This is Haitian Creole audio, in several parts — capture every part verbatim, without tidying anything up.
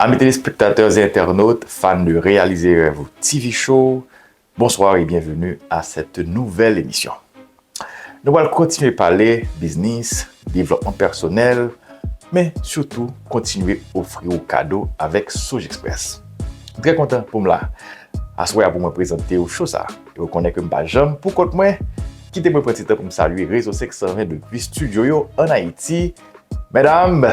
Amis téléspectateurs et internautes, fans de Réaliser Rêve T V Show, bonsoir et bienvenue à cette nouvelle émission. Nou pral kontinye pale biznis, devlòpman pèsonèl, men sitou kontinye ofri w kado avèk Soj Express. M trè kontan pou m la. Aswè a pou mwen prezante w show sa. E w konnen ke m pa janm pou kont mwen. Kite mwen pran ti tan pou m salye Réseau cinq cent vingt depi studio yo ann Ayiti. Medam,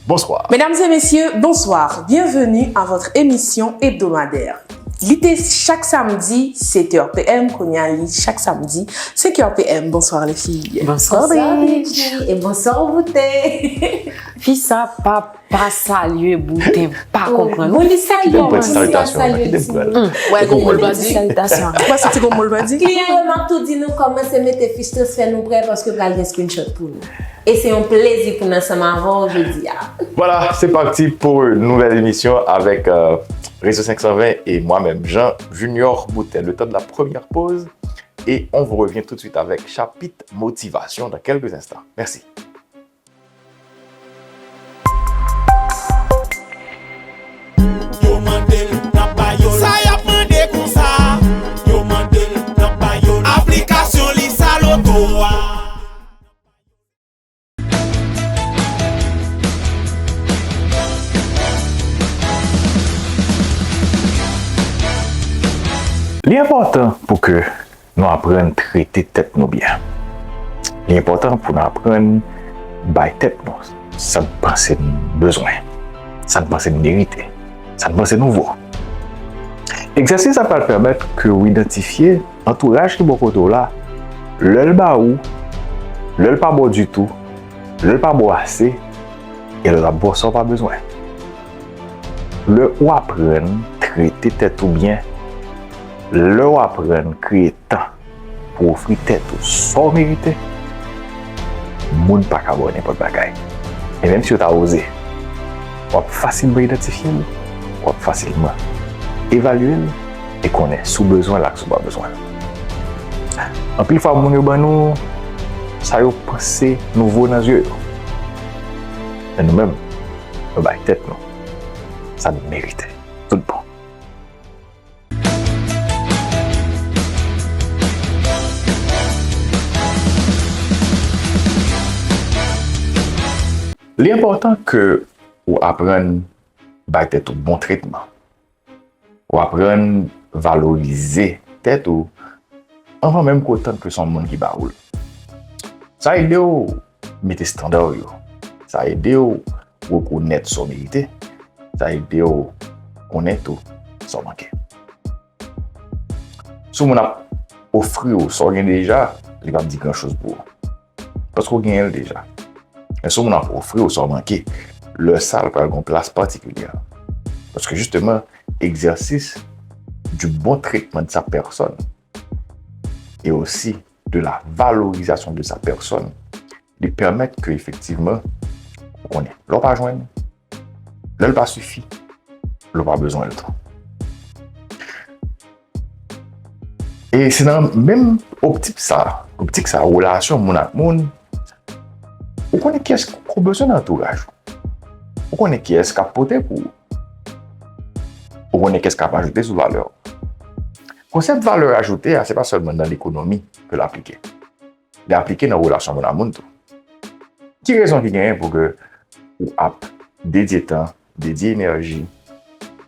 bonswa. Mesdames et messieurs, bonsoir. Bienvenue à votre émission hebdomadaire. Li te chak samdi, sèt è P M, kounye a li chak samdi, senk è P M. Bonsoir, les filles. Bonsoir, Britney. E bonsoir, Boute. Fi sa pa, pa salye Boute, pa konprann. Bon, li salye, kite m pran ti salitasyon, kite m pran. Wè, gon mo l pa di. Salitasyon. Ou pa santi gon mo l pa di? Kliyan yo, m ap tou di nou kòmanse mete fich transfè nou prè paske pral gen screenshot pou nou. E se yon plezi pou n ansanm avè w jodi a. Voilà, c'est parti pour une nouvelle émission avec euh, Réseau cinq cent vingt et moi-même, Jean Junior Boutet. Le temps de la première pause et on vous revient tout de suite avec chapitre motivation dans quelques instants. Merci. Yo mande l, n ap ba yo l. Sa y ap mande konsa? Yo mande l, n ap ba yo l. Aplikasyon li sa loto a. Li enpòtan pou ke nou aprann trete tèt nou byen. Li enpòtan pou nou aprann bay tèt nou sa n panse n bezwen, sa n panse n merite, sa n panse nou vo. Egzèsis sa pral pèmèt ke w idantifye antouraj ki bò kote w la, lè l ba ou, lè l pa ba w ditou, lè l pa ba w ase, e lè l ap ba w sa w pa bezwen. Lè w aprann trete tèt ou byen, lè w aprann kreye tan pou ofri tèt ou sa w merite, moun pa ka ba w nenpòt bagay. E menm si yo ta oze, w ap fasilman idantifye l, w ap fasilman evalye l e konnen si w bezwen l ak si w pa bezwen l. Anpil fwa, moun yo ban nou sa yo panse nou vo nan zye yo. Men nou menm, nou bay tèt nou sa n merite. Tout bon. Li enpòtan ke ou aprann bay tèt ou bon tretman. Ou aprann valorize tèt ou anvan menm ke w tann ke se yon moun ki ba ou l. Sa ede w mete estanda w yo. Sa ede w rekonèt sa w merite. Sa ede w konnen tou sa w manke. Si yon moun ap ofri w sa w gen deja, li p ap di gran choz pou ou. Paske w genyen l deja. Men si yon moun ap ofri w sa w manke, lè sa a l pral gen yon plas patikilye. Paske jisteman, egzèsis du bon traitement de sa personne et aussi de la valorisation de sa personne, li pèmèt ke efektivman, ou konnen, lè w pa jwenn, lè l pa sifi, lè w pa bezwen l tou. E se nan menm optik sa, optik sa, relasyon moun ak moun, ou konnen kiyès ke w bezwen nan antouraj ou. Ou konnen kiyès k ap pote pou ou. Ou konnen kiyès k ap ajoute sou valè w. Konsèp valè ajoute a, se pa sèlman nan lekonomi ke l aplike. Li aplike nan relasyon moun a moun tou. Ki rezon ki genyen pou ke ou ap dedye tan, dedye enèji,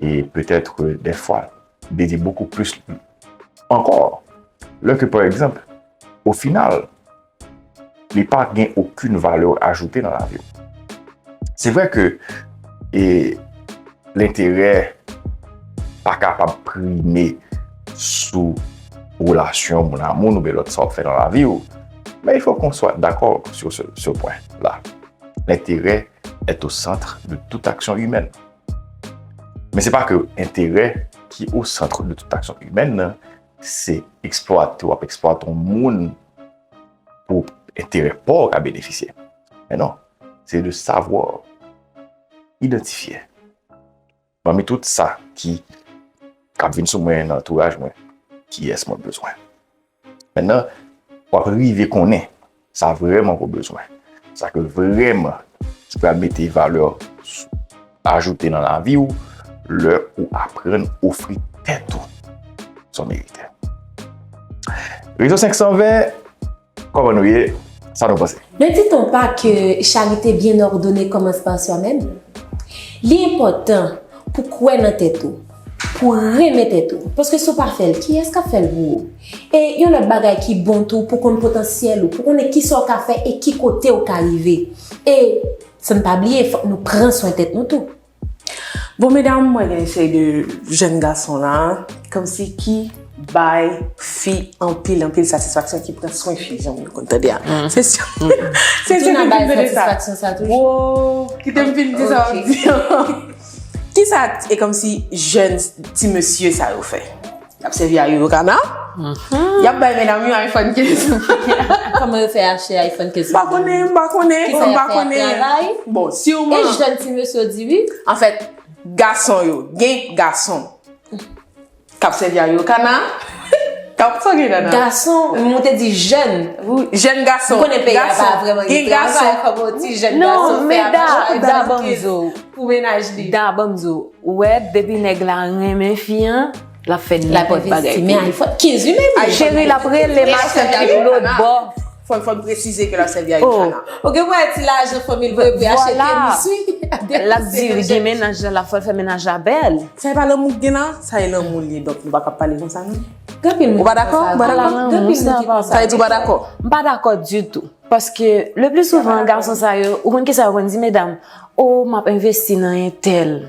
e petèt, euh, dèfwa, dedye bokou plis ankò, lè ke, pa egzanp, o final, li pa gen okenn valè ajoute nan lavi w. Se vre ke, e, lenterè pa kapab prime sou relasyon moun a moun oubyen lòt sa w ap fè nan lavi w. Mais il faut qu'on soit d'accord sur ce, ce point-là. L'intérêt est au centre de toute action humaine. Men se pa ke enterè ki au centre de toute action humaine nan, se eksplwate, w ap eksplwate yon moun pou enterè pa w ka benefisye. Men non, se de savoir identifier. Pami tout sa ki, k ap vin sou mwen nan antouraj mwen, kiyès mwen bezwen. Mentnan, w ap rive konnen sa vrèman ke w bezwen. Sa ke vrèman ki pral mete valè sou, ajoute nan lavi w lè ou aprann ofri tèt ou sa w merite. Rezo senk san ven, kòman nou ye? Sa nou panse? Ne dit-on pas que charité bien ordonnée commence par soi-même? Li enpòtan pou kwè nan tèt ou, pou renmen tèt ou. Paske si w pa fè l, kiyès k ap fè l pou ou? E yon lòt bagay ki bon tou, pou konn potansyèl ou, pou konnen kisa w ka fè e ki kote w ka rive. E, san n pa bliye, fòk nou pran swen tèt nou tou. Bon, medam, mwen gen seri de jèn gason la, kòmsi ki bay fi anpil, anpil satisfaksyon, ki pran swen fi, jan nou konn tande a. Se sou, se sou ki m tande sa. Satisfaksyon sa toujou. Wow, kite m fin di sa w ap di an. Kisa e kòmsi jèn ti mesye sa yo fè? Y ap sèvi a Yurokana. Y ap bay medam yo iPhone kenz. Kòman yo fè achte iPhone kenz? M pa konnen, m pa konnen, m pa konnen. Bon, si w... E jèn ti mesye di wi. Anfèt, gason yo, gen gason k ap sèvi a Yurokana. K ap, sa gen ladan? Gason, m te di jèn. Wi, jèn gason. M konnen peyi a pa vrèman gen travay, kòman yon ti jèn gason fè achte iPhone kenz pou mennaj li? Da ban m di w, ou wè, depi nèg la renmen fi an, l ap fè nenpòt bagay pou li. Men iPhone kenz wi, men cheri, l ap rele mache ki lòt bò. Fò, fò n presize ke l ap sèvi a Yurokana. Ou gen pou wè ti lajan fanmi l voye pou y achte tenis wi. L ap di li gen mennaj la, l ap fè l fè mennaj la bèl. Sa e pa lanmou k gen la, sa e lanmou l ye, donk nou pa ka pale konsa non. Ou pa dakò? Ou pa dakò? Sa vle di ou pa dakò? M pa dakò ditou. Paske, le pli souvan, gason sa yo, ou konn kisa yo konn di, medam? O, m ap envesti nan entèl.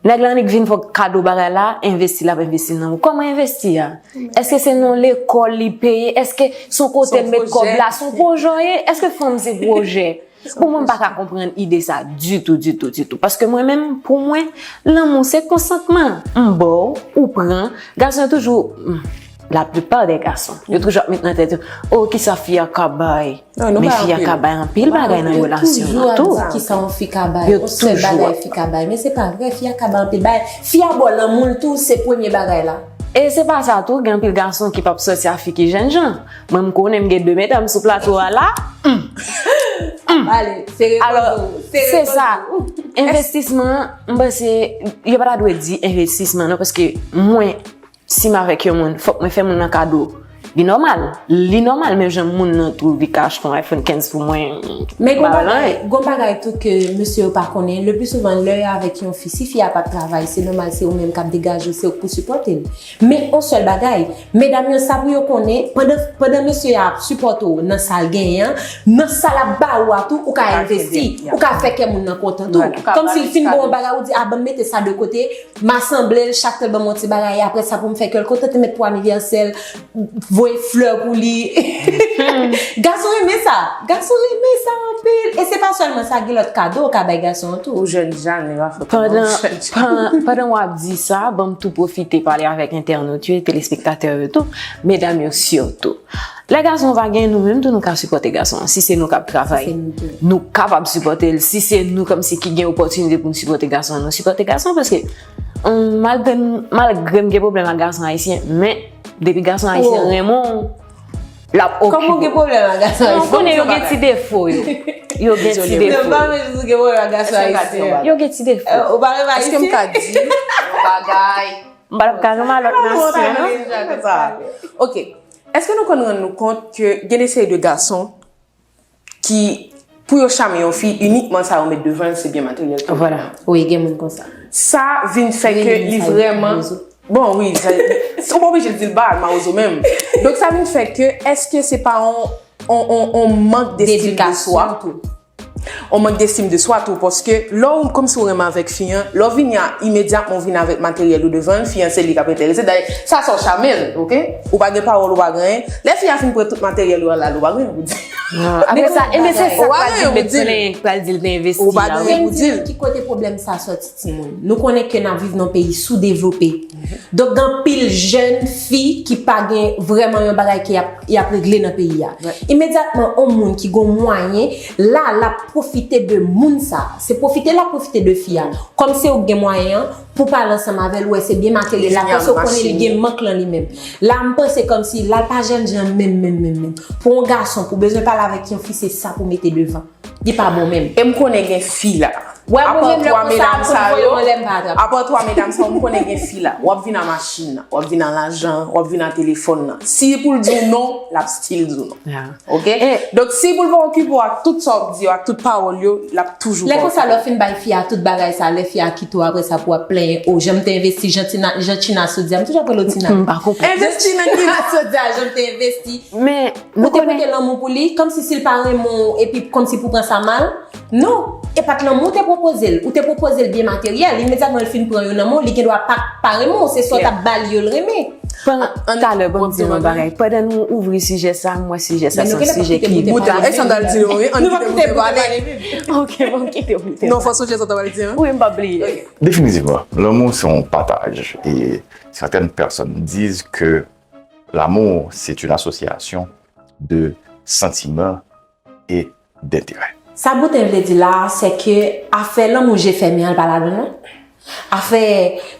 Nèg la annik vin fè w kado bagay la, envesti l ap envesti nan ou. Kòman envesti a? Èske se nan lekòl li peye? Èske se yon kote l met kòb la? Se yon pwojè w ye? Èske fanm se pwojè? Bon, mwen m pa ka konprann ide sa ditou, ditou, ditou. Paske mwen menm, pou mwen, lanmou se konsantman. M ba w, ou pran. Gason yo toujou, hmm, la plupart des garçons, yo toujou ap met nan tèt yo, o, kisa fi a ka bay? Men fi a ka bay anpil bagay nan relasyon an tou. Yo toujou ap di kisa yon fi ka bay, yon sèl bagay fi ka bay. Men se pa vre, fi a ka bay anpil bagay. Fi a ba w lanmou l tou, se premye bagay la. E se pa sa tou, gen anpil gason ki p ap sòti ak fi ki jènjan. Mwen, m konnen m gen de medam sou plato a la. Alò, se sa. Envestisman an, m panse, yo pa ta dwe di envestisman non, paske mwen, si m avèk yon moun, fòk mwen fè moun nan kado. Li nòmal. Li nòmal, menm jan moun nan tou, li ka achte yon iPhone kenz pou mwen. Men gon bagay, gon bagay tou ke mesye yo pa konnen, le pli souvan, lè yo avèk yon fi, si fi a pa t travay, se nòmal, se ou menm k ap degaje w, se ou k pou sipòte l. Men yon sèl bagay, medam yo, sa pou yo konnen, pandan, pandan mesye a ap sipòte w nan sa l genyen an, nan sa l ap ba ou a tou, ou ka envesti, ou ka fè kè moun nan kontan tou. Kòmsi l fin ba w yon bagay, ou di, a, ban m mete sa de kote, m a sanble l, chak tan l ban m yon ti bagay, apre sa pou m fè kè l kontan, te met pou anivèsè l, voye flè pou li. Gason renmen sa. Gason renmen sa anpil. E se pa sèlman sa, gen lòt kado ou ka bay gason an tou. Ou jèn jan, li pa fè pou mwen, ou jèn jan. Pandan, pandan w ap di sa, ban m tou pwofite pale avèk entènot yo e telespektatè yo tou, medam yo sitou. Lè gason pa gen, nou menm tou nou ka sipòte gason an. Si se nou k ap travay, nou kapab sipòte l. Si se nou kòmsi ki gen opòtinite pou nou sipòte gason an, nou sipòte gason an, paske, hum, malgre, malgre m gen pwoblèm ak gason ayisyen, men depi gason ayisyen renmen w, l ap okipe w. Kòman w gen pwoblèm ak gason ayisyen? Non, ou konnen yo gen ti defo yo. Yo gen ti defo yo. Yo gen ti defo. Ou pa renmen ayisyen? Èske m ka di yon bagay? M pa t ap ka renmen lòt nasyon, non. Ok. Èske nou konn rann nou kont ke gen de seri de gason ki, pou yo chame yon fi, inikman sa yo met devan l, se byen materyèl ke yo genyen. Wi, gen moun konsa. Sa vin fè ke li vrèman, bon, wi, sa, ou pa oblije di l ba l, mawozo menm. Donk, sa vin fè ke, èske se pa yon, yon, yon, yon mank destim de swa? Yon mank destim de swa tou, paske lè w, kòmsi w renmen avèk fi an, lè w vini a, imedyatman w vini avèk materyèl ou devan l, fi an se li k ap enterese. Dayè, sa sa w chame l, oke? Ou pa gen pawòl, ou pa gen anyen. Lè fi a fin pran tout materyèl ou a, la, ou pa gen anyen pou di. Apre sa, e men se sa k pral vin met plenyen, k pral di l te envesti a, wi. Ou pa gen anyen pou di l. Ki kote pwoblèm sa sòti, timoun? Nou konnen ke n ap viv nan peyi soudevlope. Donk, gen anpil jèn fi ki pa gen vrèman yon bagay ke y ap, y ap regle nan peyi a. Imedyatman, yon moun ki gen mwayen, la, l ap pwofite de moun sa. Se pwofite l ap pwofite de fi a. Kòm se ou k gen mwayen an, pou pale ansanm avè l, ou wè se byen materyèl la, paske ou konnen li gen mank lan li menm. La, m panse kòmsi, la, l pa jènjan menm, menm, menm, menm. Pou yon gason, pou bezwen pale avèk yon fi, se sa pou mete devan. Li pa bon menm. E m konnen gen fi la. Wè, mwen menm lè konsa, ap voye mwen lè m pa atrap. Apa twa medam sa yo, m konnen gen fi la. W ap vin a machin nan, w ap vin a lajan, w ap vin a telefòn nan. Si pou l di w non, l ap still di w non. Ok? Donk, si pou l pa okipe w ak tout sa w ap di yo, ak tout pawòl yo, l ap toujou pa okipe w. Lè konsa, lè w fin bay fi a tout bagay sa, lè fi a kite w apre sa pou w ap plenyen, o, jan m te envesti, jan Tina, jan Tina sot di a, m toujou ap rele w Tina. M pa konprann. Envesti nan ki? Tina sot di a, jan m te envesti. Men, ou te pote lanmou pou li, kòmsi si l pa renmen w, epi kòmsi pou w pran sa mal. Non, e pa t lanmou w te pwopoze l. Ou te pwopoze l byen materyèl. Imedyatman l fin pran yo nan men w, li gen dwa pa, pa renmen w. Se sa w t ap ba l yo l renmen. Talè, ban m di nou yon bagay. Pandan nou ouvri sijè sa, m wè sijè sa se yon sijè ki bouda. E sa m t al di nou, wi. Ann kite boute pale. Ok, ban m kite boute. Non, fò sonje sa w t ap al di an. Wi, m p ap bliye. Definitivman, lanmou se yon pataj. E certaines personnes disent que l'amour, c'est une association de sentiments et d'intérêts. Sa Boutin vle di la a, se ke afè lanmou je fèmen an, l pa ladan non. Afè,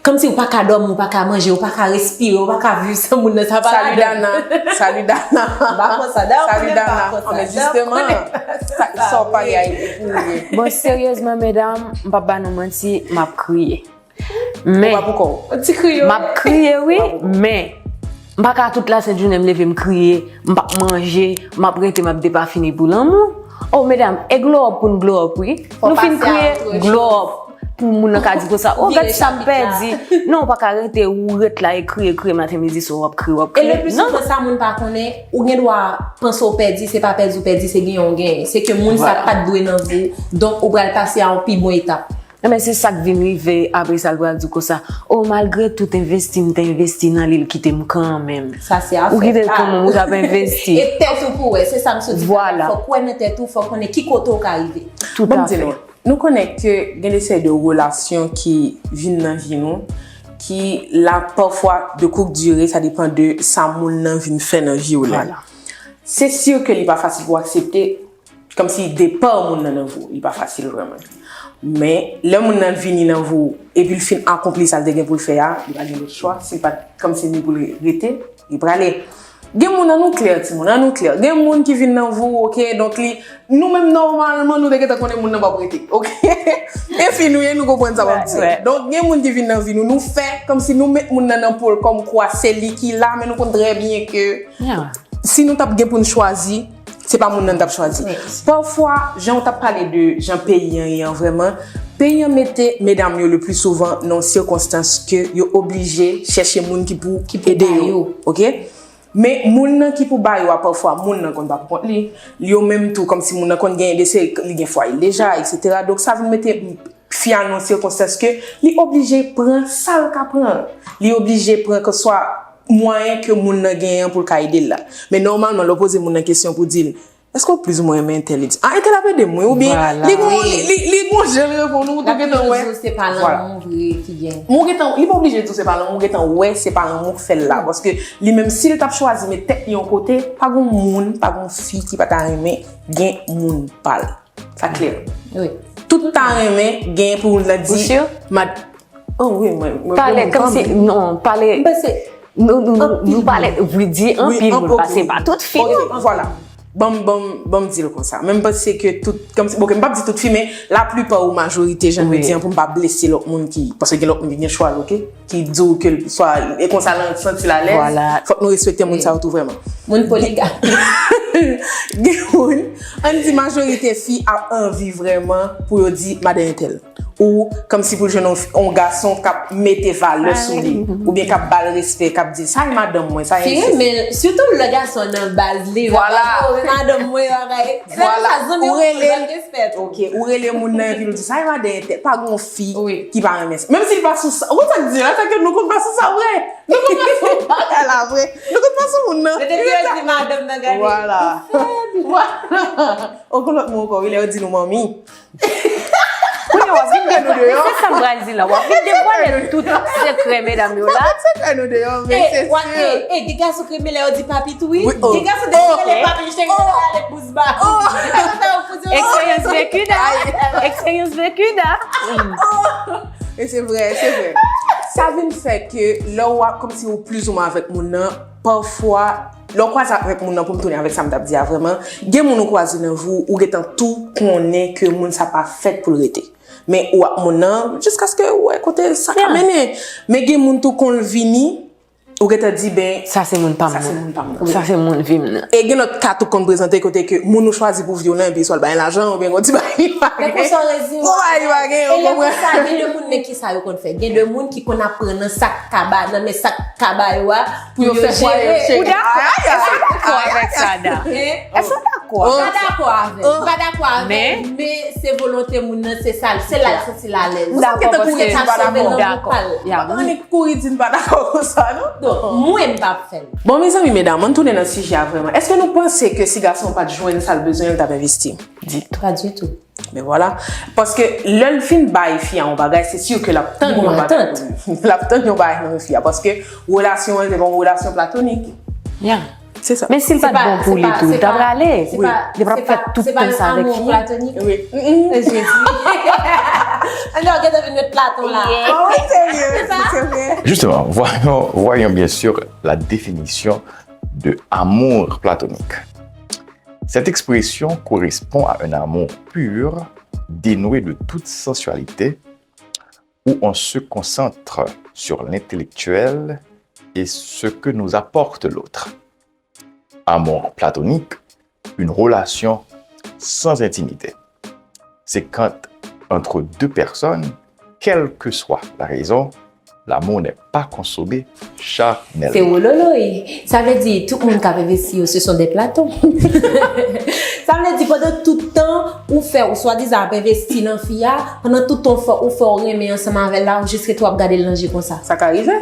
kòmsi ou pa ka dòmi, ou pa ka manje, ou pa ka respire, ou pa ka viv san moun nan, sa pa ladan. Salut Dana. Salut Dana. M pa konn sa. Dayè, ou konnen m pa konn sa. Dayè, ou konnen m pa konn sa. Sa w pale a, e pou ou ye. Bon, seryezman, medam, m p ap ba nou manti, m ap kriye. Men, m ap kriye, wi, men, m pa ka tout lasent jounen m leve m kriye, m p ap manje, m ap rete, m ap depafini pou lanmou. Oh, medam, e glow up pou n glow up, wi. Nou fin kriye, glow up. Pou moun nan ka di konsa, oh, gad sa m pèdi. Non, ou pa ka rete, ou ret la e kriye, kriye maten, midi, swa, w ap kriye, w ap kriye. E le pli souvan, sa moun pa konnen, ou gen dwa panse w pèdi, se pa pèdi w pèdi, se genyen w genyen. Se ke moun sa pa t dwe nan vi w, donk ou pral pase a yon pi bon etap. Enben, se sa k vin rive apre sa, l pral di w konsa, oh, malgre tout envesti m te envesti nan li, l kite m kanmenm. Sa se afè pa l. Ou kite l kanmenm, ou t ap envesti. E tèt ou pou wè, se sa m sot di talè. Vwala. Fòk w kwè nan tèt ou, fòk w konnen ki kote w ka rive. Tout afè. Ban m di nou, nou konnen ke gen de seri de relasyon ki vin nan vi nou, ki la pafwa de courte durée, sa depann de sa moun nan vin fè nan vi w la. Vwala. Se si ke li pa fasil pou w aksepte, kòmsi depa moun nan nan vi w, li pa fasil vrèman. Men, lè moun nan vini nan vi w, epi l fin akonpli sa l te gen pou l fè a, li pa gen lòt chwa, si l pa t, kòmsi ni pou l rete, li prale. Gen moun, ann nou klè, timoun, ann nou klè. Gen moun ki vin nan vi w, ok, donk li, nou menm nòmalman, nou te gentan konnen moun nan p ap rete, ok? E fi nou ye, nou konprann sa m ap di. Donk, gen moun ki vin nan vi nou, nou fè kòmsi nou met moun nan nan po l kòmkwa se li ki la, men nou konn trè byen ke si nou t ap gen pou n chwazi, se pa moun nan n t ap chwazi. Pafwa, jan w t ap pale de jan peyi an ye an vrèman, peyi an mete medam yo le pli souvan nan yon sikonstans ke yo oblije chèche moun ki pou ede yo, ok? Men moun nan ki pou ba yo a, pafwa, moun nan konn pa pou kont li, li yo menm tou, kòmsi moun nan konn genyen de seri, li gen fwaye l deja, etsetera. Donk, sa vin mete fi a nan yon sikonstans ke li oblije pran sa l ka pran. Li oblije pran keswa mwayen ke moun nan genyen an pou l ka ede l la. Men nòmalman, lè w poze moun nan kesyon pou di l, èske w plizoumwen renmen entèl? Li di, ah, entèl ap ede m, wi, oubyen li gon, li, li, li gon jan l reponn ou, ou tou gentan wè. L ap toujou di w se pa lanmou vre ki gen. Men ou gentan, li pa oblije di w se pa lanmou, ou gentan wè se pa lanmou k fè l la. Paske li menm, si l t ap chwazi met tèt li yon kote, pa gon moun, pa gon fi ki pa ta renmen gen moun pa l. Sa klè. Wi. Tout ta renmen gen pou moun nan di, mad-, oh wi, mwen, mwen, pale kòmsi, non, pale, nou, nou, nou pale, wi, di anpil moun, paske pa tout fi, non. Vwala. Ban m, ban m, ban m di l konsa. Men m panse ke tout, kòmsi, bon, ok, m p ap di tout fi, men laplipa ou majorite, jan m di an, pou m pa blese lòt moun ki, paske gen lòt moun ki gen chwa l, ok? Ki di w ke l, swa, e konsa l santi l alèz, fòk nou respekte moun sa yo tou vrèman. Moun poligam. Gen moun, ann di majorite fi ap anvi vrèman pou yo di madan entèl. Ou kòmsi pou l jwenn yon, yon gason k ap mete valè sou li, oubyen k ap ba l respè, k ap di, sa e madanm mwen, sa e. Fi renmen l, sitou lè gason nan baz li, vwala, oh, madanm mwen, bagay. Vwala, ou rele l, ok, ou rele moun nan epi l di, sa e madan entèl, pa gon fi ki pa renmen sa. Menm si l pa sou sa, ou konn sa k di la, sa ke nou konn pa sou sa vre. Nou konn pa sou bagay la vre. Nou konn pa sou moun nan. Depi yo di madanm nan gade. Vwala. Vwala. Ou konn lòt mo ankò, wi, lè yo di nou manmi. Kounye a w ap vin devwale, se sa m pral di la, w ap vin devwale tout sekrè medam yo la. Tout sekrè nou deyò, men se si. E, gen gason ki renmen lè yo di papi tou, wi. Gen gason depi yo rele papi, jete yo ale bous ba. Eksperyans veki da. Eksperyans veki da. E se vre, se vre. Sa vin fè ke lè w ap, kòmsi ou plizoumwen avèk moun nan, pafwa, lè w kwaze avèk moun nan, pou m tounen avèk sa m t ap di a vrèman, gen moun ou kwaze nan vi w, ou gentan tou konnen ke moun sa pa fèt pou l rete. Men ou ak moun nan, jiskaske ou wè kote sa ka mennen. Men gen moun tou, kon l vini, ou gentan di, ben, sa se moun pa m nan. Sa se moun vi m nan. E gen lòt ka tou konn prezante kote ke moun ou chwazi pou vi w lan, epi swa l bay lajan, oubyen gon ti bagay li pa gen. Gon bagay li pa gen, ou konprann? Gen de moun, men ki sa yo konn fè? Gen de moun ki konn ap pran nan sa k kaba, nan men sa k kaba yo a, pou yo fè fwa yo jere. Ou dakò? Èske w dakò avèk sa, Da? Èske w dakò? M pa dakò avè l. M pa dakò avè l, men se volonte moun nan, se sa l, se la l santi l alèz. M dakò paske m pa dakò. Annik kouri di n pa dakò konsa, non? Donk, mwen m p ap fè l. Bon, mezanmi, medam, ann tounen nan sijè a vrèman. Èske nou panse ke si gason pa t jwenn sa l bezwen, l t ap envesti? Ditou. Pa ditou. Men vwala. Paske lè l fin bay fi a yon bagay, se si ke l ap tann yon bagay. L ap tann yon bagay nan men fi a. Paske relasyon an, se pa yon relasyon platonik. Ya. Se sa. Men si l pa t bon pou li tou, li ta prale. Li pa t ap fè tout tan sa avèk fi a. Wi. Ann, ou gentan vin met Platon la. Oh, serye, se vre. Justement, voyons, voyons bien sûr la définition de amour platonique. Cette expression correspond à un amour pur, dénué de toute sensualité, où on se concentre sur l'intellectuel et ce que nous apporte l'autre. Amour platonique, une relation sans intimité. C'est quand, entre deux personnes, quelle que soit la raison, l'amour n'est pas consommé charnel. Se wololoy. Sa vle di, tout moun k ap envesti yo, ce sont des Platon. Sa vle di, pandan tout tan ou fè, ou swadizan ap envesti nan fi a, pandan tout tan ou fè, ou fè, ou renmen ansanm avè l la, ou jis rete w ap gade l nan je konsa. Sa ka rive.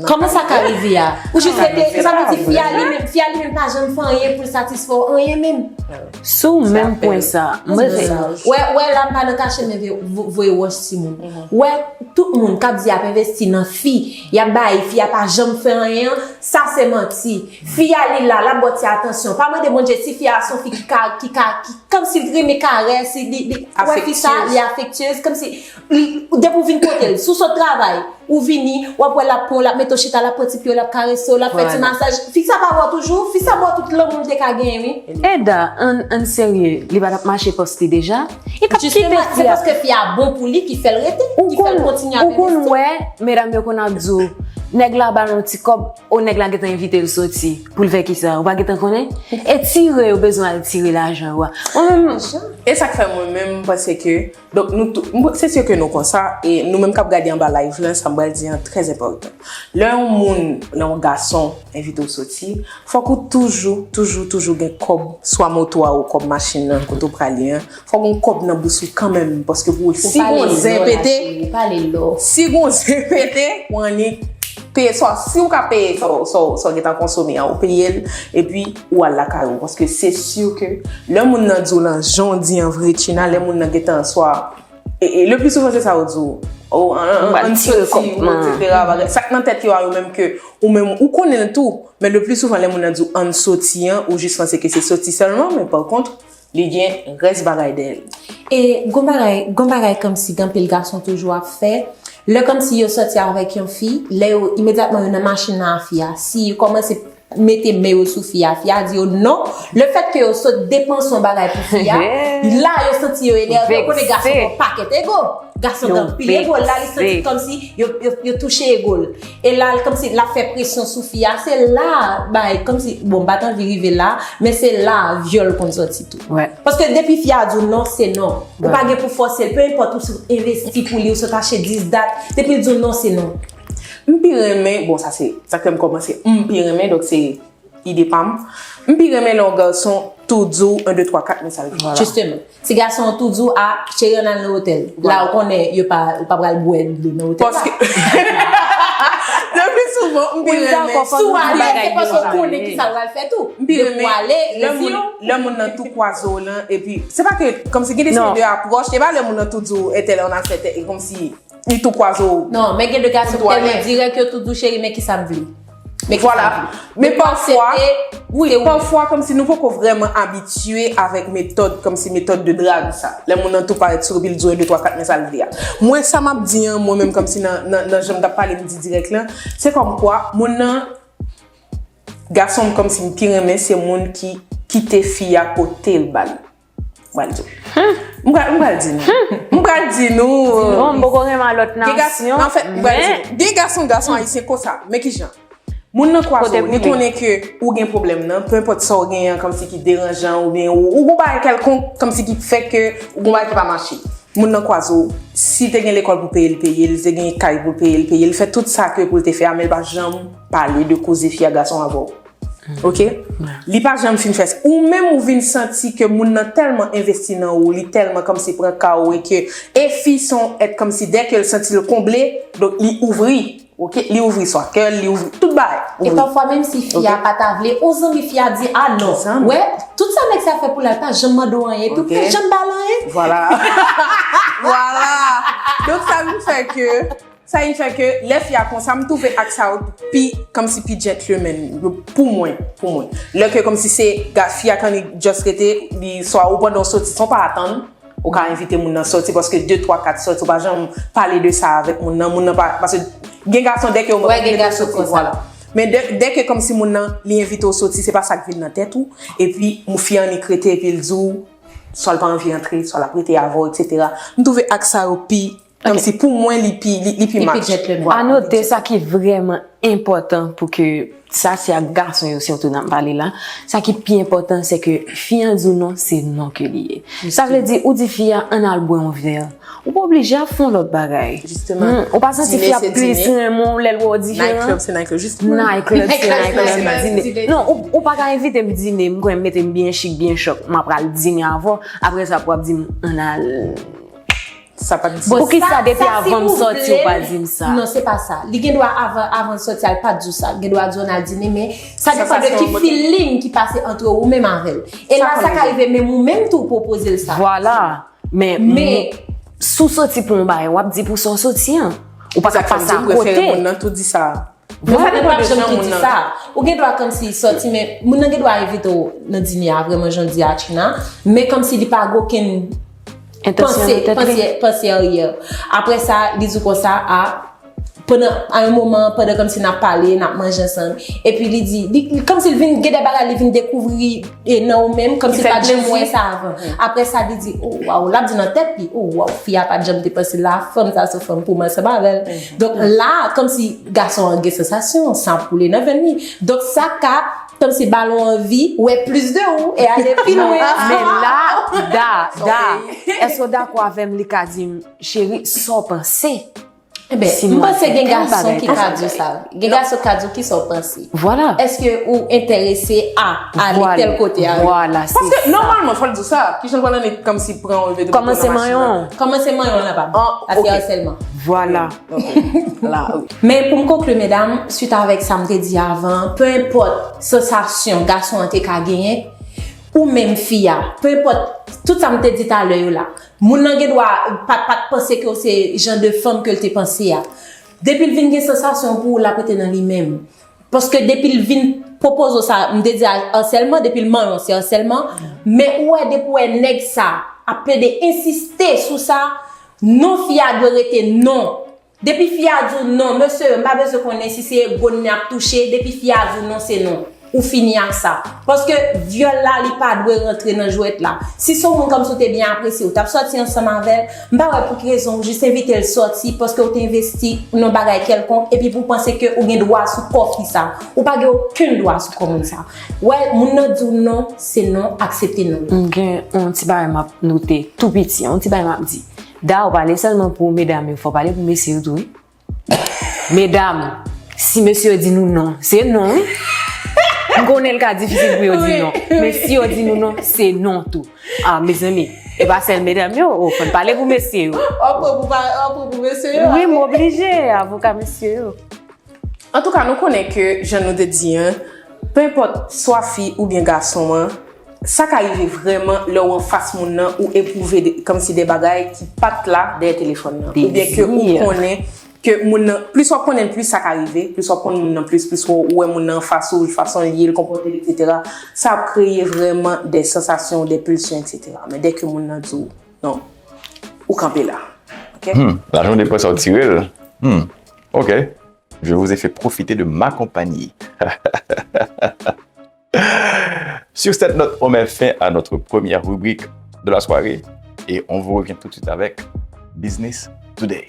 Kòman sa ka rive a? Ou jis rete, sa vle di, fi a li menm, fi a li menm pa janm fè anyen pou l satisfè w, anyen menm. Sou menm pwen sa, mwen Wè, wè, la m pa nan kache men voye wòch timoun. Wè, tout moun k ap di y ap envesti nan fi, y ap bay, fi a pa janm fè anyen an, sa se manti. Fi a li la, l ap ba w ti atansyon. Pa mande Bondye si fi a se yon fi ki ka, ki ka, ki, kòmsi l renmen karès, li, li, wè fi sa, li afektyez, kòmsi, depi w vin kote l, si w sot travay, ou vini, w ap wè l ap pran w, l ap mete w chita, l ap pran ti pye w, l ap karese w, l ap fè ti masaj. Fi sa pa ba w toujou, fi sa ba w tout lanmou l te ka genyen, wi. Eda, ann, ann serye, li pa t ap mache pòs li deja? Li t ap kite Jisteman, se fi a. Paske fi a bon pou li ki fè l rete, ki fè l kontinye ap envesti. Ou konn wè, medam yo konn ap di w, nèg la ba l yon ti kòb, o nèg la gentan envite l soti, pou l fè kisa, ou pa gentan konnen? Etire yo bezwen al tire lajan yo a. Mwen menm, E sa k fè mwen menm, m panse ke, donk, nou tou, m, se si ke nou konsa, e nou menm k ap gade anba live lan, sa m pral di an trè enpòtan. Lè yon moun, lè yon gason envite w soti, fòk ou toujou, toujou, toujou gen kòb, swa moto a ou kòb machin nan, kote w prale an, fòk gen kòb nan bous ou kanmenm, paske pou si gon zen pete, si gon zen pete, ou annik peye sa, si ou ka peye sa, sa, sa w gentan konsome an, ou peye l, epi ou al lakay ou, paske se si ke lè moun nan di w lan jan w di an vre, China, lè moun nan gentan swa, e, e, le pli souvan se sa yo di w, o, an, an, ann soti, etsetera, bagay, sa k nan tèt yo a yo menm ke ou menm ou konnen l tou, men le pli souvan lè moun nan di w ann soti an, ou jis panse ke se soti sèlman, men pa kont, li gen rès bagay dèyè l. E gon bagay, gon bagay kòmsi gen anpil gason toujou ap fè. Lè kòmsi yo sòti avèk yon fi, lè yo imedyatman yo nan machin nan a fi a, si yo kòmanse mete men yo sou fi a, fi a di yo non. Lefètke yo sot depanse yon bagay pou fi a, la yo santi yo enève, yo konnen gason gen yon pakèt ego. Gason gen anpil ego, la li santi kòmsi yo, yo, yo touche ego l. E la, l kòmsi l ap fè presyon sou fi a. Se la, bay, kòmsi, bon, m pa t anvi rive la, men se la vyòl konn sòti tou. Paske depi fi a di w non, se non. Ou pa gen pou fòse l. Peu importe ou sot envesti pou li, ou sot achte dis dat, depi l di w non, se non. M pi renmen, bon, sa se, sa k fè m kòmanse, m pi renmen, donk se ide pa m. M pi renmen lè yon gason tou di w en, de, twa, kat, men sa l vle. Jisteman. Si gason an tou di w, a, cheri, ann al nan otèl. La, ou konnen, yo pa, ou pa pral bwè dlo nan otèl la. Paske, le pli souvan, m pi renmen. Si w ale, se paske w konnen kisa l pral fè tou. M pi renmen, lè moun, lè moun nan tou kwaze w lan, epi, se pa ke, kòmsi gen de seri de apwòch, se pa lè moun nan tou di w, entèl, ann al fè tè, e kòmsi, li tou kwaze w. Non, men gen de gason ki tèlman dirèk, yo tou di w, cheri, men kisa m vle. Men kisa m vle. Men pafwa, wi, pafwa, kòmsi nou poko vrèman abitye avèk metòd, kòmsi metòd de drag sa. Lè moun nan tou parèt sou epi l di w en, de, twa, kat, men sa l vle a. Mwen, sa m ap di an, mwen menm, kòmsi nan, nan, nan jan m t ap pale, m di dirèk lan, se kòmkwa, moun nan, gason m, kòmsi m pi renmen, se moun ki kite fi a pote l ba li. pral di w. M pral, m pral di nou. M pral di nou. Bon, m poko renmen lòt Gen gas- nasyon. Anfèt, m pral di Men, nou. Gen gason, gason ayisyen konsa. Men kijan? Moun nan kwaze Kote w, li pou li. Konnen ke ou gen pwoblèm nan, pe enpòt sa w genyen an, kòmsi ki deranjan oubyen ou, ou gon bagay kèlkonk, kòmsi ki fè ke ou gon bagay ki pa mache. Moun nan kwaze w, si te gen lekòl pou peye, li peye, li te gen kay pou peye, li peye, li fè tout sa ke pou l te fè a, men li pa janm pale de koze fi a gason avè w. Ok? Li pa janm fin fè sa. Ou menm ou vin santi ke moun nan tèlman envesti nan ou, li tèlman kòmsi pran ka ou e ke e fi se yon èt kòmsi dèke l santi l konble, donk li ouvri. Ok? Li ouvri swa kè l, li ouvri tout bagay. E pafwa menm si fi a pa ta vle, ou zanmi fi a di a non. Wè, tout sa nèg sa fè pou la, l pa janm mande w anyen, epi ou pa janm ba l anyen. Vwala. Vwala. Donk sa vin fè ke sa vin fè ke lè fi a konsa, m twouve ak sa yo pi kòmsi pi gentleman pou mwen, pou mwen. Lè ke kòmsi se ga fi a kan li just rete, li swa ou pandan w soti san w pa atann, ou ka envite moun nan soti paske de twa kat soti ou pa janm pale de sa avèk moun nan, moun nan pa paske gen gason dèke yo Wè, gen gason konsa. Vwala. Men dè- dèke kòmsi moun nan li envite w soti se pa sa k vin nan tèt ou, epi mou fi an li k rete epi l di w swa l pa anvi antre, swa l ap rete avè w, etsetera. M twouve ak sa yo pi kòmsi pou mwen li pi li, li pi Li pi match. Gentleman. Vwala. Anote sa ki vrèman enpòtan pou ke sa se ak gason yo sitou n ap pale la. Sa ki pi enpòtan se ke fi an di w non se non ke li ye. Sa vle di ou di fi a ann al bwè yon vè. Ou pa oblije ap fè yon lòt bagay. Jisteman. Ou pa santi fi a plis renmen w lè l wè w diferan. Night club se night club. Jis pou Night club se night club. Dine. Non, ou, ou pa ka envite m dine, m kwè m mete m byen chik, byen chòk. M ap pral dine avè w. Apre sa pou w ap di m ann al. Sa pa t di. Poukisa depi avan m soti ou pa di m sa? Non, se pa sa. Li gen dwa avan avan l soti a l pa t di w sa. Li gen dwa di w ann al dine, men sa Sa, depan sa de se ki yon feeling ki pase ant ou menm avè l. E la sa ka rive, men ou menm tou ou pwopoze l sa. Vwala. Men Men- si w soti pou yon bagay, w ap di pou sa w soti an. Ou pa ka pase Sa k fè m di m prefere akote. Moun nan tou di sa. Mwen pa Vwala. gen pap janm ki Moun di nan. Sa. Ou gen dwa kòmsi soti, men moun nan gen dwa envite w nan dine a, vrèman, jan w di a, China. Men kòmsi li pa gen okenn Entansyon panse, nan tèt li. Panse, panse aryè. Apre sa, li di w konsa, a, pandan, a yon moman, pandan kòmsi n ap pale, n ap manje ansanm, epi li di, li, li, kòmsi l vin gen de bagay, li vin dekouvri e nan ou menm, kòmsi l pa t janm wè sa avan. Apre sa, li di, oh, waw, l ap di nan tèt li, oh, waw, fi a pa t janm te panse la, fanm sa se fanm pou mwen, se pa avè l. Donk, la, kòmsi gason an gen sansasyon, san ap koule nan venn li. Donk, sa ka, kòmsi ba l yon anvi, wè plis de ou, e ale pi lwen. Men la, Da, Da, èske w dakò avè m li ka di m, cheri, sa w panse? Eben, Si m mwen panse fè gen tèl gason bagay ki konsa. Ka di w sa. Gen gason ki ka di w ki sa w panse. Vwala. Èske ou enterese a ale Vwala. Tèl kote a? Vwala, se Paske sa. Nòmalman, fò l di w sa. Kijan l pral annik kòmsi pran yon leve de Kòmanse machin manyen nan? w. Kòmanse manyen w nan pa. Ah, Sa se ok. Asèlman. Vwala. Ok. La, wi. Men pou m konkli, medam, swit avèk sa m te di avan, pe enpòt sansasyon gason an te ka genyen, ou menm fi a, pe enpòt tout sa m te di talè yo la, moun nan gen dwa pa, pa t panse ke w se jan de fanm ke l te panse a. Depi l vin gen sansasyon pou ou, l ap rete nan li menm. Paske depi l vin pwopoze w sa, m te di a, asèlman, depi l manyen w, se asèlman. Men ou wè, depi w wè nèg sa ap plede ensiste sou sa, non fi a dwe rete non. Depi fi a di w non, mesye yo, m pa bezwen konnen si se grenn li ap touche, depi fi a di w non, se non. Ou fini ak sa. Paske vyòl la, li pa dwe rantre nan jwèt la. Si se yon moun kòmsi w te byen apresye, ou t ap sòti ansanm avè l, m pa wè pou ki rezon ou jis envite l sòti, paske ou te envesti nan bagay kèlkonk, epi pou w panse ke ou gen dwa sou kò fi sa. Ou pa gen okenn dwa sou kò moun sa. Wè, moun nan di w non, se non, aksepte non. M gen yon ti bagay m ap note tou piti, yon ti bagay m ap di. Da, ou pale sèlman pou medam yo, fò w pale pou mesye yo tou, wi. Medam, si mesye yo di nou non, se non, wi. M konnen l ka difisil pou yo di non. Men si yo di nou non, se non tou. Ah, mezanmi, e pa sèl medam yo, oh, fò n pale pou mesye yo. W ap pran pou pa- w ap pran pou mesye yo. Wi, m oblije, avoka mesye yo. Antouka, nou konnen ke, jan nou te di an, pe enpòt swa fi oubyen gason an, sa ka rive vrèman lè w anfas moun nan, ou epwouve de- kòmsi de bagay ki pa t la dèyè telefòn nan. Oubyen ke ou Dezi. Konnen ke moun nan, plis w ap konnen l, plis sa ka rive, plis w ap konn moun nan, plis, plis w wè moun nan anfas ou, fason l ye, l konpòte l, etsetera. Sa ap kreye vrèman de sansasyon, de pilsyon, etsetera. Men dèke moun nan di w, non, ou kanpe la. Ok? Hmm, lajan w depanse w tire l. Hmm, ok. Je vous ai fait profiter de ma compagnie. Sur cette note, on met fin à notre première rubrique. de la soirée et on vous revient tout de suite avec Business Today.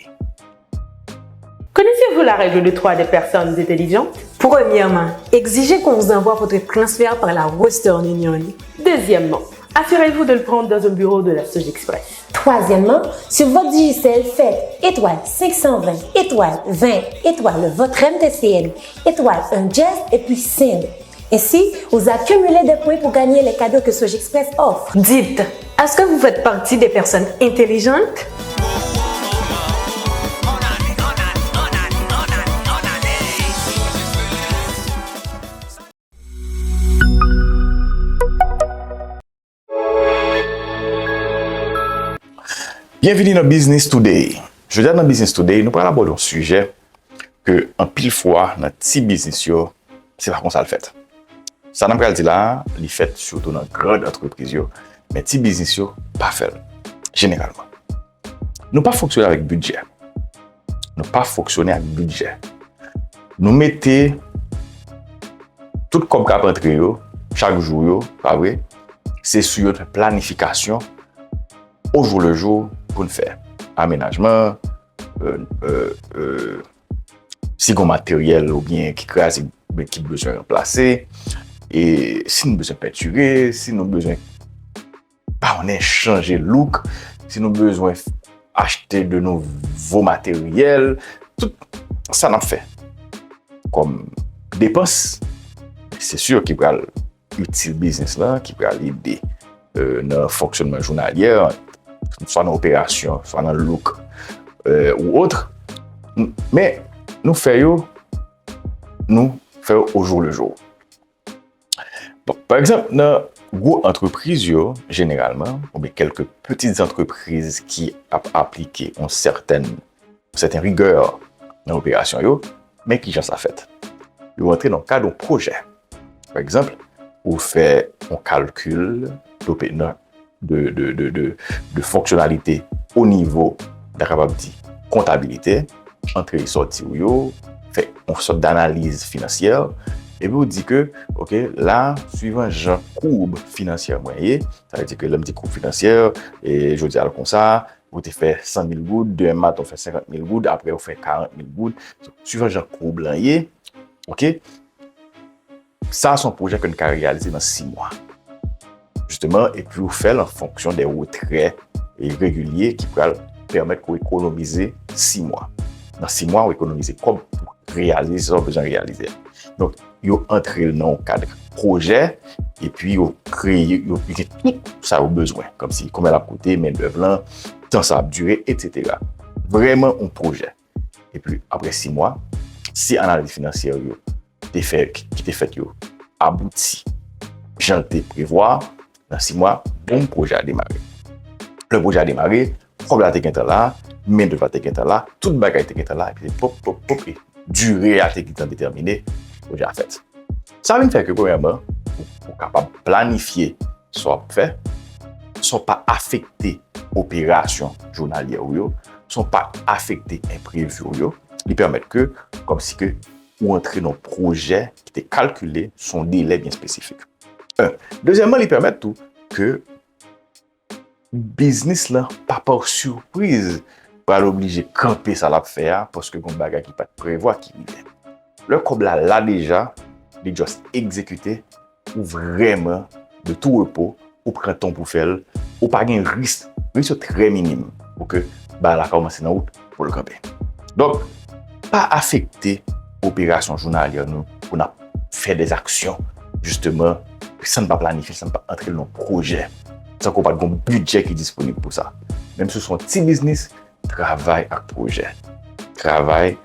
Connaissez-vous la règle de trois des personnes intelligentes ? Premièrement, exigez qu'on vous envoie votre transfert par la Western Union. Deuxièmement, assurez-vous de le prendre dans un bureau de la Sogexpress. Troisièmement, sur votre Digicel, faites étoile cinq cent vingt, étoile vingt, étoile votre M T C N, étoile un dièse et puis send. Ainsi, vous accumulez des points pour gagner les cadeaux que Sogexpress offre. Dites, est-ce que vous faites partie des personnes intelligentes ? Byenvini nan Business Today. Jodi a nan Business Today, nou pral abòde yon sijè ke anpil fwa nan ti biznis yo, se pa konsa l fèt. Sa n ap pral di la a, li fèt sitou nan gran antrepriz yo, men ti biznis yo pa fè l jeneralman. Nou pa fonksyone avèk bidjè. Nou pa fonksyone ak bidjè. Nou mete tout kòb k ap antre yo, chak jou yo, pa vre, se sou yon planifikasyon au jour le jour pou n fè amenajman, euh, euh, euh, si gon materyèl oubyen ki kraze, oubyen ki bezwen ranplase, e si nou bezwen pentire, si nou bezwen pa konnen chanje look, si nou bezwen achte de nouvo materyèl, tout sa n ap fè kòm depans, se si ki pral itil biznis lan, ki pral ede euh, nan fonksyonman jounalyè, swa nan operasyon, swa nan look euh, ou autre. Men nou fè yo, nou fè yo au jour le jour. Bon, pa egzanp, nan gwo antrepriz yo, jeneralman, oubyen kèlke pitit antrepriz ki ap aplike yon sètèn, sèten rigè nan operasyon yo, men kijan sa fèt? Yo rantre nan kad yon pwojè. Pa egzanp, ou fè yon kalkil de, de, de, de, de fonksyonalite o nivo, n ta kapab di, kontabilite, antre e sòti w yo, fè yon sòt danaliz finansyè, epi w di ke, oke, la, swivan jan koub finansyè mwen ye, sa vle di ke lè m di koub finansyè, e jodi a l konsa, ou te fè san mil goud, demen maten w fè senkant mil goud, apre w fè karant mil goud, swivan jan koub lan ye, oke, sa se yon pwojè ke n ka reyalize nan sis mwa. Jisteman, epi w fè l an fonksyon de retrè regilye ki pral pèmèt ke w ekonomize sis mwa. Nan sis mwa, w ekonomize kòb pou reyalize sa w bezwen reyalize a. Donk, yo antre l nan yon kad pwojè, epi yo kreye, yo gen tout sa yo bezwen, kòmsi konbyen l ap koute, mendèv lan, tan sa ap dire, etsetera. Vrèman yon pwojè. Epi, apre sis mwa, si analiz finansyè yo te fè, ki te fèt yo abouti jan l te prevwa, nan sis mwa, boum, pwojè a demare. Lè pwojè a demare, kòb la te gentan la, mendèv la te gentan la, tout bagay te gentan la, epi pop, pop, pop, e dire a te gentan detèmine, pwojè a fèt. Sa vin fè ke, premyèman, ou, ou kapab planifye sa w ap fè, san w pa afekte operasyon jounalyè w yo, san w pa afekte enprevi w yo, li pèmèt ke, kòmsi ke, ou antre nan pwojè ki te kalkile sou yon delè byen espesifik. En. Dezyèmman, li pèmèt tou ke biznis lan pa pa sipriz pral oblije kanpe sa l ap fè a, paske gon bagay ki pa t prevwa ki rive. Lè kòb la la deja, li just egzekite, ou vrèman de tou repo, ou pran tan pou fè l, ou pa gen risk, risk yo trè minim pou ke bagay la kòmanse nan wout pou l kanpe. Donk, pa afekte operasyon jounalyè nou pou n ap fè dèzaksyon, jisteman, san n pa planifye, san n pa antre l nan pwojè, san ke w pa t gon bidjè ki disponib pou sa. Menm si w se yon ti biznis, travay ak pwojè. Travay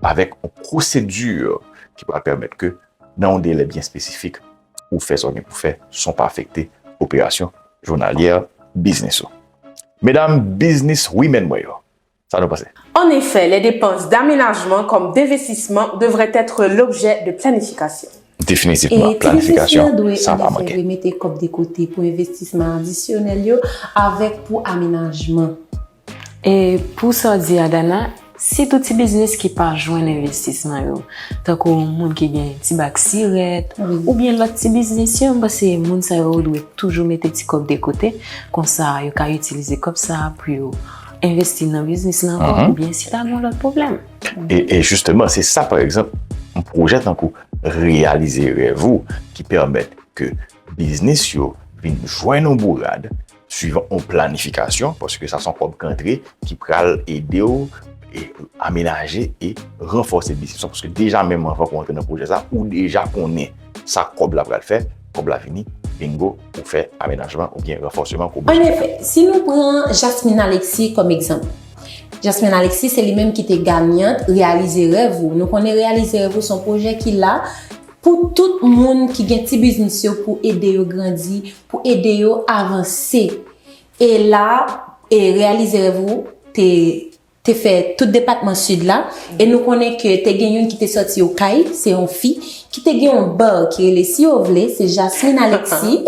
avèk yon pwosedi ki pral pèmèt ke, nan yon delè byen espesifik, ou fè sa w gen pou fè san w pa afekte operasyon jounalyè biznis ou. Medam biznis women mwen yo, sa nou panse? En effet, les dépenses d'aménagement comme d'investissement devraient être l'objet de planification. Definitivman, planifikasyon, sa pa manke. Mete kòb de kote pou envestisman adisyonèl yo avèk pou amenajman. E pou sa w di a, Dana, Sitou ti biznis ki pa jwenn envestisman yo, tankou moun ki gen ti bak sirèt, wi, oubyen lòt ti biznis yo, m panse moun sa yo dwe toujou mete ti kòb de kote, konsa yo ka itilize kòb sa a pou yo envesti nan biznis la ankò, mhm, oubyen si ta gen yon lòt pwoblèm. E, e jisteman, se sa, pa egzanp, yon pwojè tankou Reyalize Rèv Ou ki pèmèt ke biznis yo vin jwenn yon bourad, swivan yon planifikasyon, paske sa se yon kòb k antre ki pral ede w e amenaje e ranfòse biznis ou. Paske deja menm anvan ke w antre nan pwojè sa, ou deja konnen sa kòb la pral fè, kòb la vini, bingo, ou fè amenajman oubyen ranfòseman ke w bezwen. An efè, si nou pran Jasmine Alexis kòm egzanp. Jasmine Alexis, se li menm ki te ganyant Reyalize Rèv Ou. Nou konnen Reyalize Rèv Ou se yon pwojè ki la pou tout moun ki gen ti biznis yo, pou ede yo grandi, pou ede yo avanse. E la, e Reyalize Rèv Ou te, te fè tout depatman Sid la. E nou konnen ke te gen youn ki te sòti Okay, se yon fi, ki te gen yon bar ki rele Si Yo Vle, se Jasmine Alexis.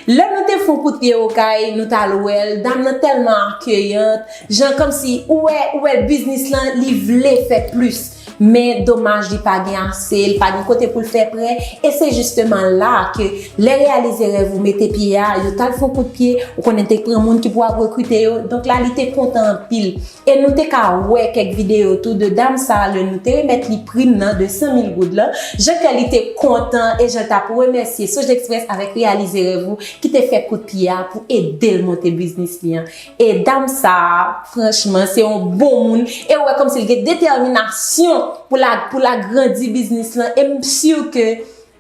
Lè nou te fè yon kout pye Okay, nou t al wè l, dam nan tèlman akeyan, jan kòmsi ou wè, ou wè biznis lan, li vle fè plis. Men domaj li pa gen ase, li pa gen kote pou l fè prè. E se jisteman la ke lè Reyalize Rèv Ou mete pye a, yo t al fè yon kout pye, ou konnen te pran moun ki pou ap rekrite yo. Donk la, li te kontan anpil. E nou te ka wè kèk videyo tou de dam sa a, lè nou te remèt li prim nan de san mil goud lan, jan ke li te kontan e jan l t ap remèsye Sojexpress avèk Reyalize Rèv Ou ki te fè kout pye a pou ede l monte biznis li an. E dam sa a, franchman, se yon bon moun. E ou wè kòmsi l gen detèminasyon pou l a, pou l agrandi biznis lan. E m si ke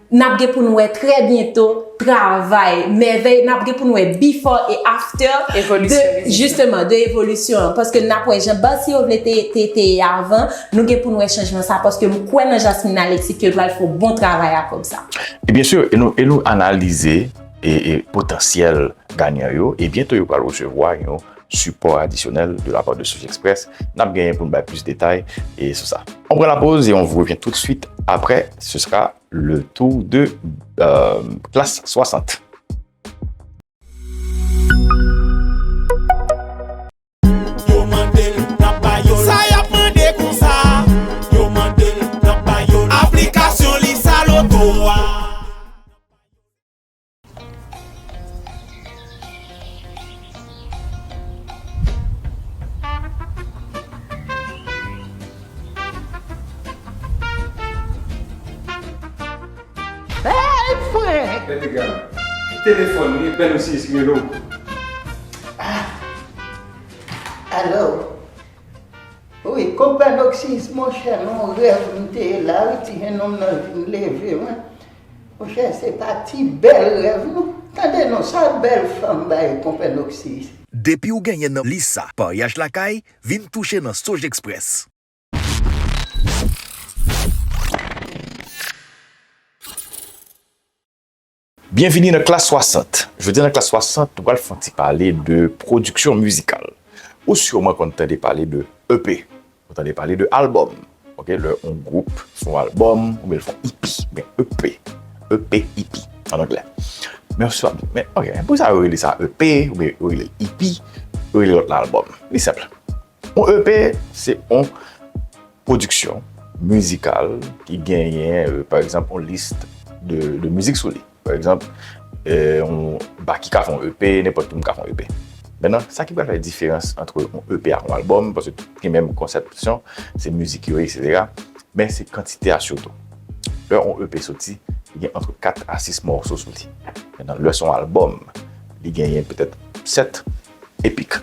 n ap gen pou n wè trè byento travay, mèvèy, n ap gen pou n wè before e after de, evolisyon biznis lan, jisteman, de evolisyon an. Paske n ap wè jan Bar Si Yo Vle te, te, te ye avan, nou gen pou n wè chanjman sa, paske m kwè nan Jasmine Alexis ke l pral fè yon bon travay a kòb sa. E byen si, e nou, e nou analize e, e potansyèl ganyan yo, e byento yo pral resevwa yon sipò adisyonèl de la part de Sojexpress. N ap genyen pou n bay plis detay e sou sa. On prend la pause et on vous revient tout de suite après. Ce sera le tour de euh, Classe soixante. Yo mande l, n ap ba yo l. Sa y ap mande konsa? Yo mande l, n ap ba yo l. Aplikasyon Lisa Loto a. Hey, frè! Telegram. Telefòn, wi, Pè Noksis ki rele w. Ah. Alo? Wi, konpè Noksis, monchè, nan yon rèv m te ye la, wi, ti jennonm nan vin leve mwen. Monchè, se pa ti bèl rèv, non. Tande non, sa bèl fanm bay konpè Noksis. Depi w genyen nan Lisa, paryaj lakay, vin touche nan Sojexpress. Byenvini nan Klas swasant. Jodi a nan Klas swasant, nou pral fè yon ti pale de pwodiksyon mizikal. Ou siman konn tande pale de E P. Ou tande pale de albòm. Ok, lè yon gwoup fè yon albòm, oubyen l fè yon E P, oubyen E P, E P, E P, an anglè. Men, men, ok, pou sa yo rele sa E P, oubyen yo rele E P, yo rele lòt la albòm. Li senp. Yon E P, se yon pwodiksyon mizikal ki genyen, euh, pa egzanp, yon lis de, de mizik sou li. Pa egzanp, euh, yon Baky ka fè yon E P, nenpòt ki moun ka fè yon E P. Mentnan, sa ki pral fè diferans ant yon E P ak yon albòm, paske tout gen menm konsepsyon, se mizik yo ye, etsetera. Men se kantite a sitou. Lè yon E P soti, li gen ant kat a sis mòso sou li. Mentnan, lè se yon albòm, li genyen petèt sèt epik.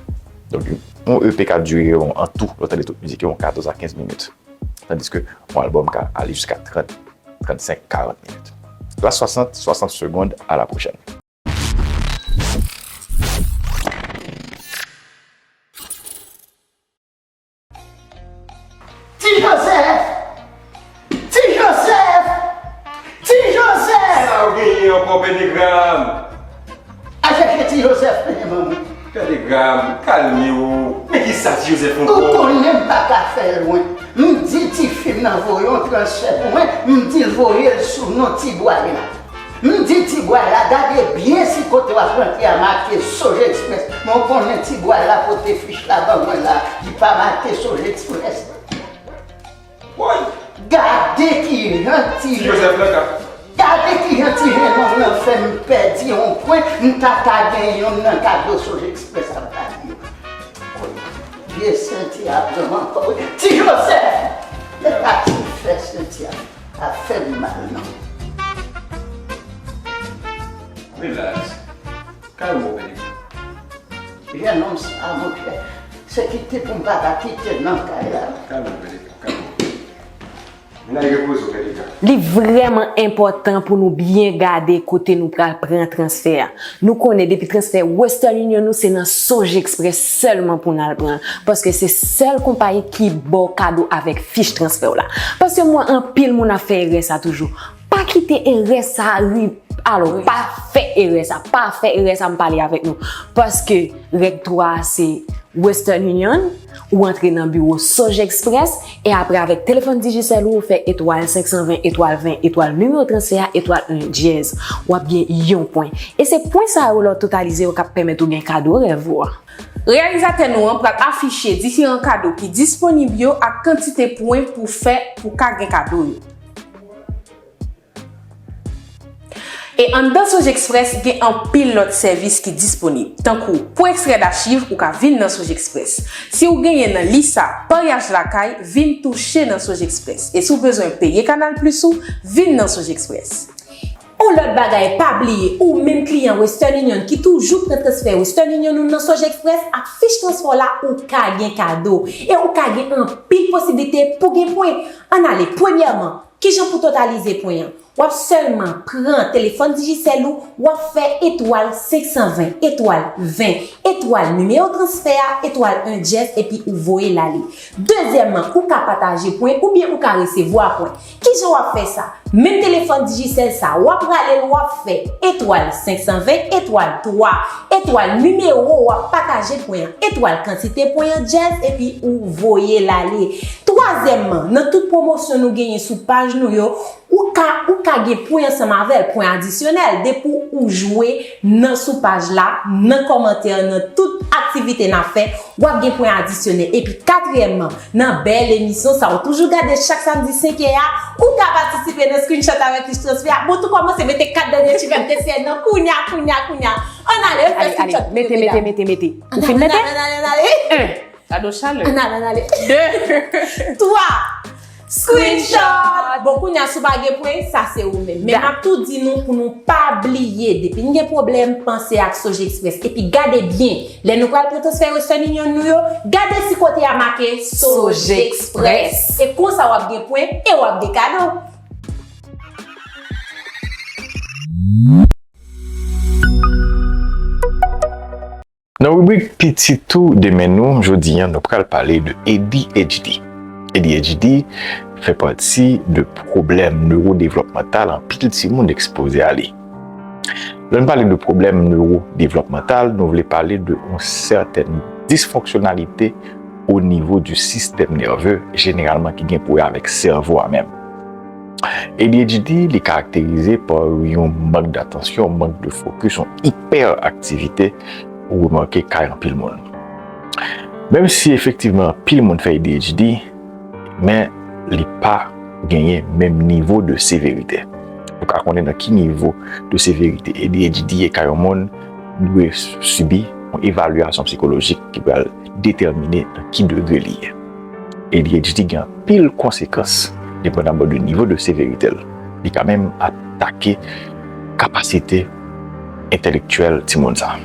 Donk, yon E P ka dire yon, an tou, lè w tande tout mizik yo, yon katòz a kenz minit. Tandiske yon albòm ka ale jiska trant, trannsenk, karant minit. Klas swasant, swasant segonn, à la prochaine. Ti Joseph! Ti Joseph! Ti Joseph! Sa w genyen ankò, Pè Degram? Al chèche Ti Joseph, penyen ban mwen. Pè Degram, kalme w. Men kisa Ti Joseph ankò? Ou konnen m pa ka fè lwen. M di tifi m nan voye yon transfè pou mwen, m di l voye l sou non Ti Bwayla. M di ti bwa la, gade byen si kote w ap rantre a make Sojexpress. Men w konnen ti bwa la pote fich la ban mwen la, li pa make Sojexpress. Woy! Gade kijan ti Ti Joseph nan ka. Gade kijan ti jenòm nan fè m pèdi yon pwen, m ta ka gen yonn nan kado Sojexpress ap ba li yo. Vye senti a pran m ankò wi. Ti Joseph! E pa ti fè senti a ap fè m mal non. Relax. Kalme w, Pelikan. Jenòm sa, monchè, se kite pou m pa ta kite nan kay la. Kalme w, Pelikan, kalme w. Vin al repoze w, Pelikan. Li vrèman enpòtan pou nou byen gade kote nou pral pran transfè a. Nou konnen depi transfè Western Union nou se nan Sojexpress sèlman pou n al pran l, paske se sèl konpayi ki ba w kado avèk fich transfè w la. Paske m wè anpil moun ap fè erè sa toujou. Pa kite erè sa ri-, alò, pa fè erè sa, pa fè erè sa, m pale avèk nou. Paske règ twa a se Western Union, ou antre nan biwo Sojexpress, e apre avèk telefòn Digicel ou, ou fè etwal senk san ven, etwal ven, etwal nimewo transfè a, etwal en dyèz. W ap gen yon pwen. E se pwen sa yo lè w totalize yo k ap pèmèt ou gen kado rèv ou a. Reyalizatè nou an pral afiche diferan kado ki disponib yo ak kantite pwen pou fè pou ka gen kado yo. E anndan Sojexpress gen anpil lòt sèvis ki disponib, tankou pou ekstrè dachiv ou ka vin nan Sojexpress. Si w genyen nan lis a paryaj lakay, vin touche nan Sojexpress. E si w bezwen peye Canal Plus ou, vin nan Sojexpress. On lòt bagay, pa bliye, ou menm kliyan Western Union ki toujou pran transfè Western Union ou nan Sojexpress ak fich transfè w la, ou ka gen kado. E ou ka gen anpil posiblite pou gen pwen. Ann ale, premyèman, kijan pou totalize pwen an? W ap sèlman pran telefòn Digicel ou, w ap fè etwal senk san ven, etwal ven, etwal nimewo transfè a, etwal en dyèz, epi ou voye l ale. Dezyèmman, ou ka pataje pwen oubyen ou ka resevwa pwen. Kijan w ap fè sa? Menm telefòn Digicel sa, w ap rale l, w ap fè etwal senk san ven, etwal twa, etwal nimewo, w ap pataje pwen an, etwal kantite pwen an, dyèz, epi ou voye l ale. Twazyèmman, nan tout pwomosyon nou genyen sou paj nou yo, ou ka, ou ka gen pwen ansanm avè l, pwen adisyonèl, depi ou jwe nan sou paj la, nan kòmantè, nan tout aktivite n ap fè, w ap gen pwen adisyonèl. Epi katriyèmman, nan bèl emisyon sa, ou toujou gade chak samdi senk è a, ou ka patisipe nan screenshot avèk fich transfè a. Bon, tou kòmanse mete kat dènye chif M T C N nan kounya, kounya, kounya. Ann ale, fè screenshot. Mete, mete, mete, mete. Ou fin mete? Ann ale, ann ale, ann ale. En. Gade chalè. Ann ale, ann ale. De. Twa. Screenshot! Bon, kounya, si w pa gen pwen, sa se ou menm. Men m ap tou di nou pou nou pa bliye, depi n gen pwoblèm, panse ak Sojexpress. Epi gade byen, lè nou pral pran transfè Western Union nou yo, gade si kote a make Sojexpress. E konsa w ap gen pwen e w ap gen kado. Nan ribrik Pitit ou, demen nou, jodi a, nou pral pale de A D H D. A D H D fè pati de pwoblèm newodevlòpmantal anpil timoun ekspoze a li. Lè n pale de pwoblèm newodevlòpmantal, nou vle pale de yon sètèn disfonksyonalite o nivo di sistèm nève, jeneralman ki gen pou wè avèk sèvo a menm. A D H D, li karakterize pa yon mank datansyon, mank de fokis, yon ipèaktivite ou remake kay anpil moun. Menm si efektivman anpil moun fè A D H D, men li pa genyen menm nivo de severite. Nou ka konnen nan ki nivo de severite A D H D ye kay yon moun dwe sibi yon evalyasyon sikolojik ki pral detèmine nan ki degre li ye. A D H D gen anpil konsekans, depandaman de nivo de severite l. Li ka menm atake kapasite entèlektyèl timoun sa.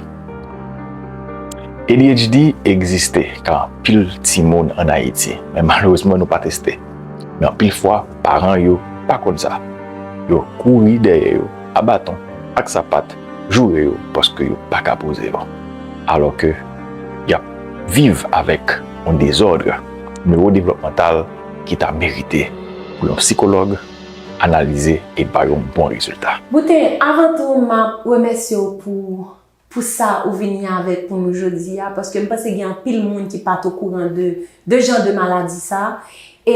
A D H D egziste kay anpil timoun ann Ayiti, men malerezman nou pa teste. Men anpil fwa, paran yo pa konn sa. Yo kouri dèyè yo a baton ak sapat, joure yo paske yo pa ka poze yo. Alòske y ap viv avèk yon dezòd newodevlòpmantal ki ta merite pou yon sikològ analize e ba yo yon bon rezilta. Bouten, avan tou, m ap remèsye w pou pou sa ou vini avèk pou nou jodi a, paske m panse gen anpil moun ki pa t okouran de, de jan de maladi sa. E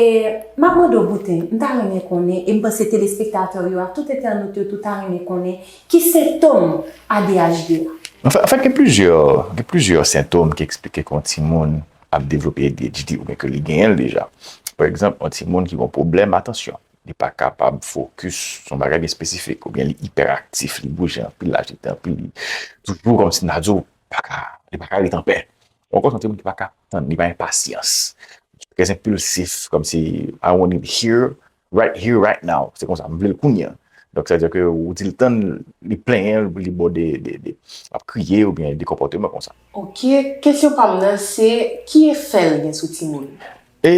m ap mande w, Boutin, m ta renmen konnen, e m panse telespektatè w yo ak tout entènot yo tou ta renmen konnen, ki sentòm A D H D a? Anfèt, anfèt gen plizyè, gen plizyè sentòm ki eksplike kon timoun ap devlope A D H D oubyen ke li genyen l deja. Pa egzanp, yon timoun ki gen yon pwoblèm atansyon, li pa kapab fokis sou yon bagay byen espesifik, oubyen li ipèraktif, li bouje anpil, li ajite anpil, li toujou kòmsi n a di w pa ka, li pa ka ret anpè. Ou ankò se yon timoun ki pa ka tann, li pa gen pasyans. Trè enpilsif, kòmsi I want it here, right here, right now. Se konsa, m vle l kounye a. Donk, sa vle di ke ou di l tann, li plenyen, li bò de, de, de, ap kriye oubyen de konpòteman konsa. Ok, kesyon pa m nan se, ki efè l gen sou timoun? E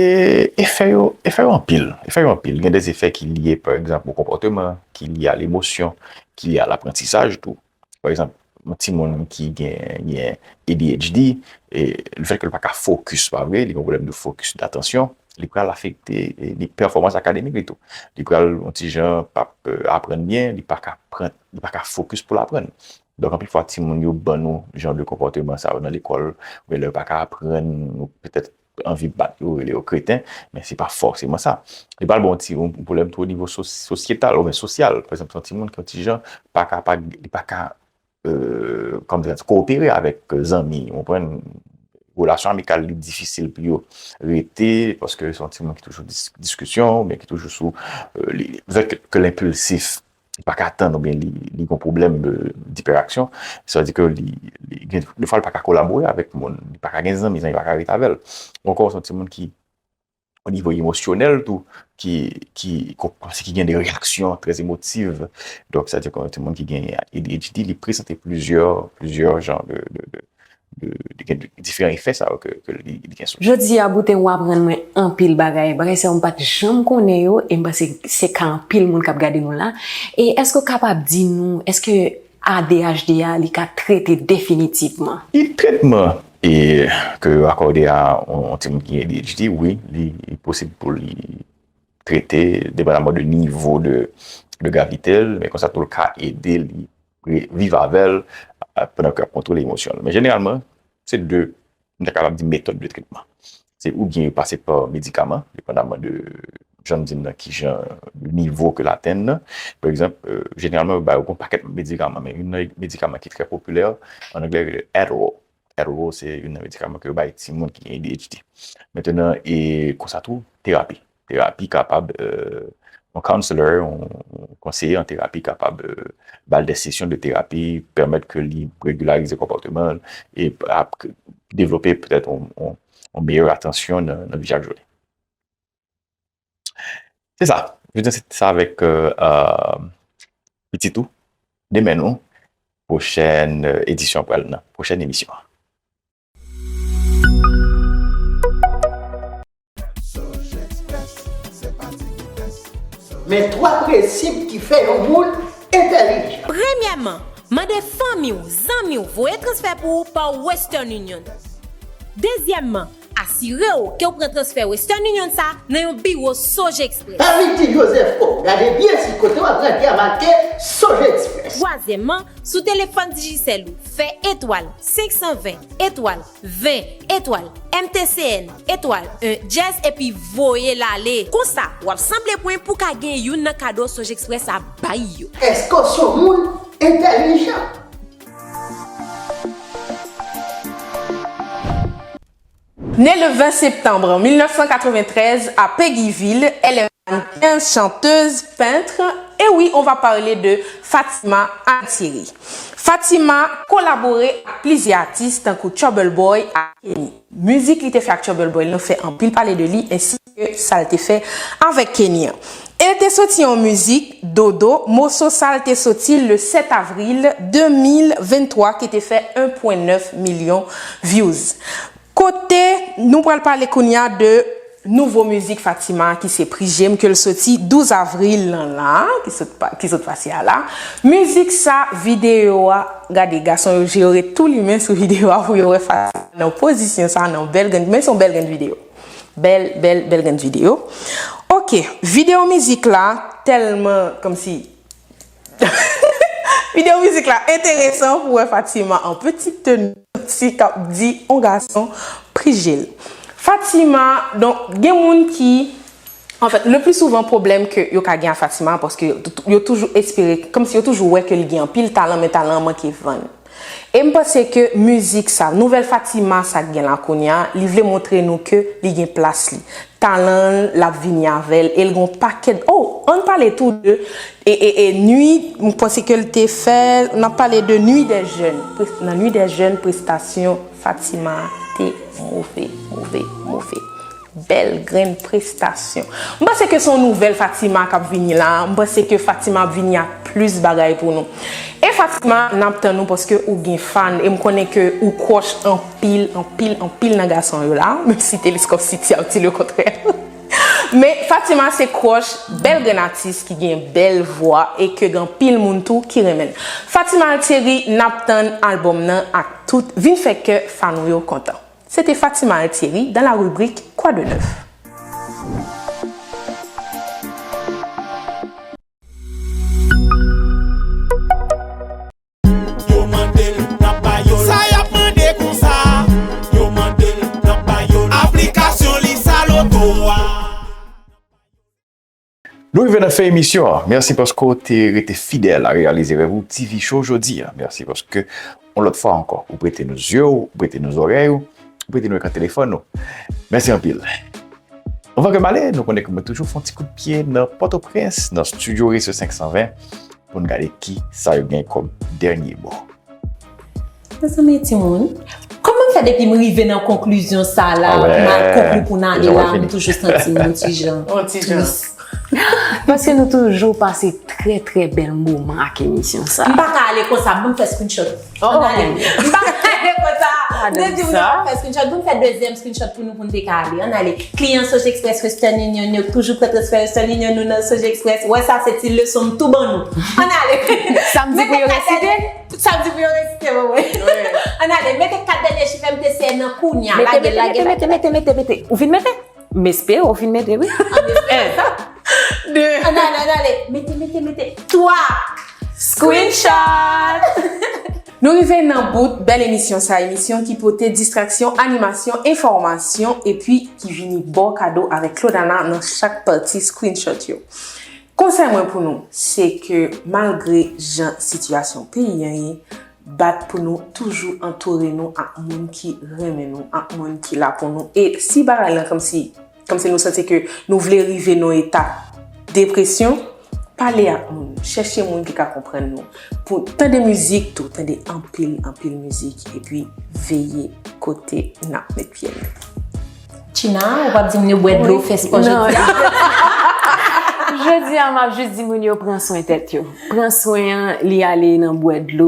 efè yo, efè yo anpil. Efè yo anpil. Gen de efè ki lye, pa egzanp, o konpòteman, ki lye a lemosyon, ki lye a laprantisaj tou. Pa egzanp, yon timoun ki gen, gen A D H D, e lefètke l pa ka fokis, pa vre, li gen pwoblèm de fokis, datansyon, li pral afekte e, li, pèfòmans akademik li tou. Li pral yon ti jan p ap e, aprann byen, li pa ka pran, li pa ka fokis pou l aprann. Donk, anpil fwa, timoun yo ban nou jan de konpòteman sa yo nan lekòl, oubyen lè yo pa ka aprann, ou petèt anvi bat yo, rele yo kreten, men se pa fòseman sa. Li pral ba w ti, yon pwoblèm tou o nivo so-, sosyetal, oubyen sosyal. Pa egzanp, se yon timoun ki yon ti jan pa ka, pa, li pa ka, e, kòman di, kowopere avèk zanmi, ou konprann? Relasyon amikal li difisil pou yo rete, paske se yon timoun ki toujou dis-, diskisyon, oubyen ki toujou sou, e, li, lefètke ke l enpilsif, li pa ka tann oubyen li, li gen pwoblèm de, dipèraksyon, sa vle di ke li, li gen, defwa li pa ka kolabore avèk moun, li pa ka gen zanmi, zanmi pa ka ret avè l. Ou ankò se yon timoun ki, o nivo emosyonèl tou, ki, ki, kòmsi ki gen de reyaksyon trè emotiv. Donk, sa vle di ke yon timoun ki gen A D H D, li prezante plizyè, plizyè jan de, de, de, de, de, de diferan efè sa yo ke, ke li, li gen sou. Jodi a, Boutin, ou aprann mwen anpil bagay. Bagay sa yo m pa t janm konnen yo, e m panse se ka anpil moun k ap gade nou la. E èske w kapab di nou, èske A D H D a, li ka trete definitivman? Ki tretman e, ke yo akòde a yon, yon timoun ki gen A D H D? Wi, li, li posib pou li trete, depandaman de nivo de, de gravite l, men konsa tou l ka ede li re-, viv avè l, a, pandan ke l ap kontwole emosyon l. Men jeneralman, se de, m ta kapab di metòd de tretman. Se oubyen yo pase pa medikaman, depandaman de, jan m di n nan, ki jan de nivo ke l atenn nan. Pa egzanp, e, jeneralman, yo ba yo yon pakèt medikaman, men youn nan medikaman ki trè popilè, an anglè, rele Adderall. Adderall, se youn nan medikaman ke yo bay timoun ki gen A D H D. Mentenan, e konsa tou, terapi. Terapi kapab, e, yon counselor, yon konseye an terapi kapab, e, ba l de sesyon de terapi, pèmèt ke li regilarize konpòteman l, e ap devlope petèt yon, yon, yon meyè atansyon nan, nan vi chak jounen. Se sa. Jodi a, se te sa avèk, e, e, pitit ou. Demen nou, pwochèn, e, edisyon pral nan, pwochèn emisyon an. Men twa prensip ki fè yon moun entèlijan. Premyèman, mande fanmi w, zanmi w voye transfè pou ou pa Western Union. Dezyèmman, asire w ke w pran transfè Western Union sa nan yon biwo Sogeexpress. David T. Joseph O. Gade byen si kote w ap rantre a make Sogeexpress. Twazyèmman, sou telefòn Digicel ou, fè etwal senk san ven etwal ven etwal M T C N etwal en dyèz epi voye l ale. Konsa, w ap sanble pwen pou w ka gen youn nan kado Sogeexpress ap bay yo. Èske w se yon moun entèlijan? Née le vingt septembre mille neuf cent quatre-vingt-treize à Péguisville, elle est mannequin, chanteuse, peintre. Et oui, on va parler de Fatima Anne Thierry. Fatima kolabore ak plizyè atis tankou Trouble Boy ak Kenny. Mizik li te fè ak Trouble Boy lan fè anpil pale de li, ensi ke sa l te fè avèk Kenny an. E l te soti yon mizik, Dodo, moso sa l te soti le sept avril deux mille vingt-trois, ki te fè un point neuf milyon views. Kote nou pral pale kounye a de nouvo mizik Fatima ki se Pri Je m ke l soti douz avril lan la, ki sot, ki sot pase a la. Mizik sa, videyo a, gade gason yo je yo ret tou limen sou videyo a pou yo wè Fatima nan pozisyon sa, nan bèl grenn, men se yon bèl grenn videyo. Bèl, bèl, bèl grenn videyo. Ok, videyo mizik la tèlman kòmsi Videyo mizik la enteresan pou wè Fatima an pitit teni, ti k ap di yon gason prijel. Fatima, donk, gen moun ki, anfèt, le pli souvan pwoblèm ke yo ka gen a Fatima, paske yo, yo toujou espere, kòmsi yo toujou wè ke li gen anpil talan, men talan an manke vann. E m panse ke mizik sa, nouvèl Fatima sa k gen la kounye a, li vle montre nou ke li gen plas li. Talan l, l ap vini avè l, e l gon pakèt. Oh, ann pale tou de, e, e, e nui, m panse ke l te fè, n ap pale de Nuit des Jeunes. Pre-, nan Nuit des Jeunes, prestasyon Fatima te move, move, move. Bèl grenn prestasyon. M panse ke se yon nouvèl Fatima k ap vini la. M panse ke Fatima ap vini ak plis bagay pou nou. E Fatima, n ap tann ou paske ou gen fan. E m konnen ke ou crush anpil, anpil, anpil nan gason yo la. Menm si Teleskòp City ap di lekontrè. Men Fatima se crush, bèl grenn atis ki gen bèl vwa e ke gen anpil moun tou ki renmen l. Fatima Altieri, n ap tann albòm nan ak tout. Vin fè kè fan ou yo kontan. Se te Fatima Altieri dans la rubrique Quoi de neuf? Yo mande l, n ap ba yo l. Sa y ap mande konsa? Yo mande l, n ap ba yo l. Aplikasyon li sa loto a. Nou rive nan fen emisyon an. Mèsi paske w te rete fidèl a Reyalize Rèv ou TV Show jodi a. Mèsi paske, yon lòt fwa ankò, ou prete nou zye w, ou prete nou zòrèy ou, ou prete nou ekran telefòn ou. Mèsi anpil. Anvan ke m ale, nou konnen ke mwen toujou fè yon ti kout pye nan Pòtoprens, nan estidyo Rezo senk san ven, pou n gade ki sa yo gen kòm dènye mo. Mezanmi, timoun, kòman m fè depi m rive nan konklizyon sa la, m al konkli pou n ale la, m toujou santi m yon ti jan. Yon ti jan. Paske nou toujou pase trè, trè bèl moman ak emisyon sa. M pa ka ale konsa, ban m fè screenshot. Ann ale. M pa ka ale konsa. M te di moun yo pa fè screenshot, ban m fè dezyèm screenshot pou nou pou n te ka ale. Ann ale. Kliyan Sogeexpress Western Union yo k toujou pran transfè Western Union nou nan Sogeexpress. Wè sa se ti leson m tou ban nou. Ann ale. Sa m di pou yo resite? Sa m di pou yo resite, mwen. Ann ale. Mete kat dènye chif M T C N nan kounye a. Lage l, lage l. Mete, mete, mete, mete, mete. Ou fin mete? M espere w fin mete, wi. Ann ale, ann ale. Mete, mete, mete. Twa. Screenshot. Nou rive nan bout bèl emisyon sa, emisyon ki pote distraksyon, animasyon, enfòmasyon, epi ki vini ba w kado avèk Claudana nan chak pati screenshot yo. Konsèy mwen pou nou, se ke malgre jan sitiyasyon peyi an ye, bat pou nou toujou antoure nou ak moun ki renmen nou, ak moun ki la pou nou. E si bagay lan kòmsi, kòmsi nou santi ke nou vle rive nan eta depresyon, pale ak moun, chèche moun ki ka konprann nou. Pou tande mizik tou, tande anpil, anpil mizik, epi veye kote n ap met pye nou. China, ou p ap di moun yo bwè dlo fè spò jodi a? Jodi a, m ap jis di moun yo pran swen tèt yo. Pran swen an, li ale nan bwè dlo,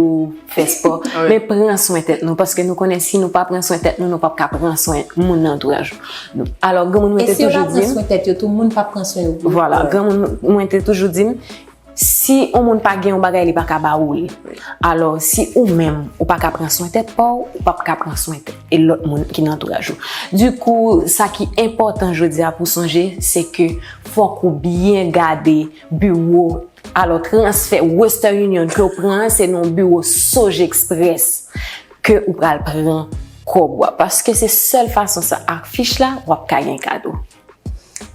fè spò. Men pran swen tèt nou, paske nou konnen si nou pa pran swen tèt nou, nou p ap ka pran swen moun nan antouraj nou. Alò, granmoun mwen te toujou di m. E si yo pa pran swen tèt yo tou, moun p ap pran swen yo pou yo. Vwala, granmoun mwen te toujou di m, si yon moun pa gen yon bagay, li pa ka ba ou l. Alò, si ou menm, ou pa ka pran swen tèt pa w, ou p ap ka pran swen tèt e lòt moun ki nan antouraj ou. Dikou, sa ki enpòtan jodi a pou sonje, se ke fòk ou byen gade biwo. Alò, transfè Western Union ke w pran an, se nan yon biwo Sogeexpress ke ou pral pran kòb ou a. Paske se sèl fason sa, ak fich la, w ap ka gen kado.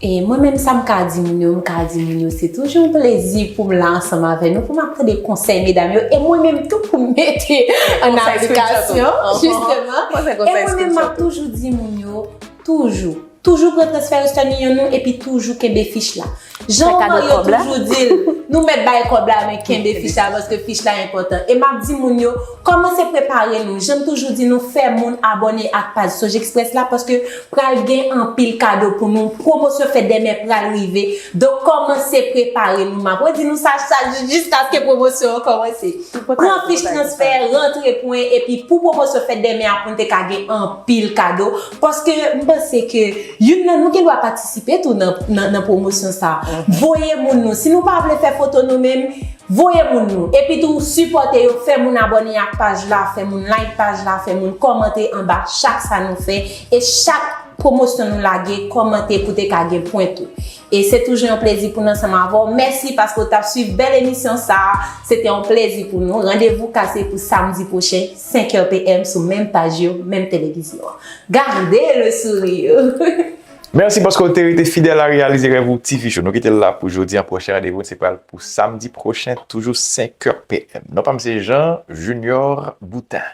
E mwen menm sa m ka di moun yo, m ka di moun yo se toujou yon plezi pou m la ansanm avè nou, pou m ap tande konsèy medam yo, e mwen menm tou pou m mete an aplikasyon, jisteman. E mwen menm m ap toujou di moun yo, toujou, toujou pran transfè Western Union nou, epi toujou kenbe fich la. Jan Omar yo toujou di l, nou mèt bay kòb la, men kenbe fich la, paske fich la enpòtan. E m ap di moun yo, kòmanse prepare nou. Jan m toujou di nou, fè moun abòne ak paj Sogeexpress la, paske pral gen anpil kado pou nou. Pwomosyon fèt dè mè pral rive. Donk, kòmanse prepare nou. M ap redi nou sa, sa jiskaske pwomosyon an kòmanse. Pran fich transfè, rantre pwen, epi pou pwomosyon fèt dè mè a, pou n te ka gen anpil kado. Paske m panse ke youn nan nou gen dwa patisipe tou nan, nan, nan pwomosyon sa a. Voye moun nou. Si nou pa vle fè foto nou menm, voye moun nou. Epi tou, sipòte yo, fè moun abòne ak paj la, fè moun like paj la, fè moun kòmante anba chak sa nou fè. E chak pwomosyon nou lage, kòmante pou te ka gen pwen tou. E se toujou yon plezi pou nou ansanm avè w. Mèsi paske w t ap swiv bèl emisyon sa a. Se te yon plezi pou nou. Randevou kase pou samdi pwochen, senk è p m, sou menm paj yo, menm televizyon an. Gardez le sourire! Mèsi paske w te rete fidèl a Realize Rèv Ou T V Show. Nou kite l la pou jodi an. Pwochen randevou n se pral pou samdi pwochen, toujou senk è p m. Non pa m se Jean Junior Boutin.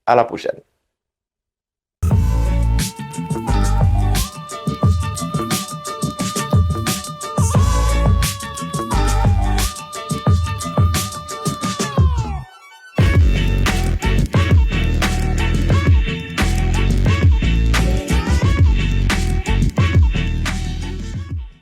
A la pwochèn.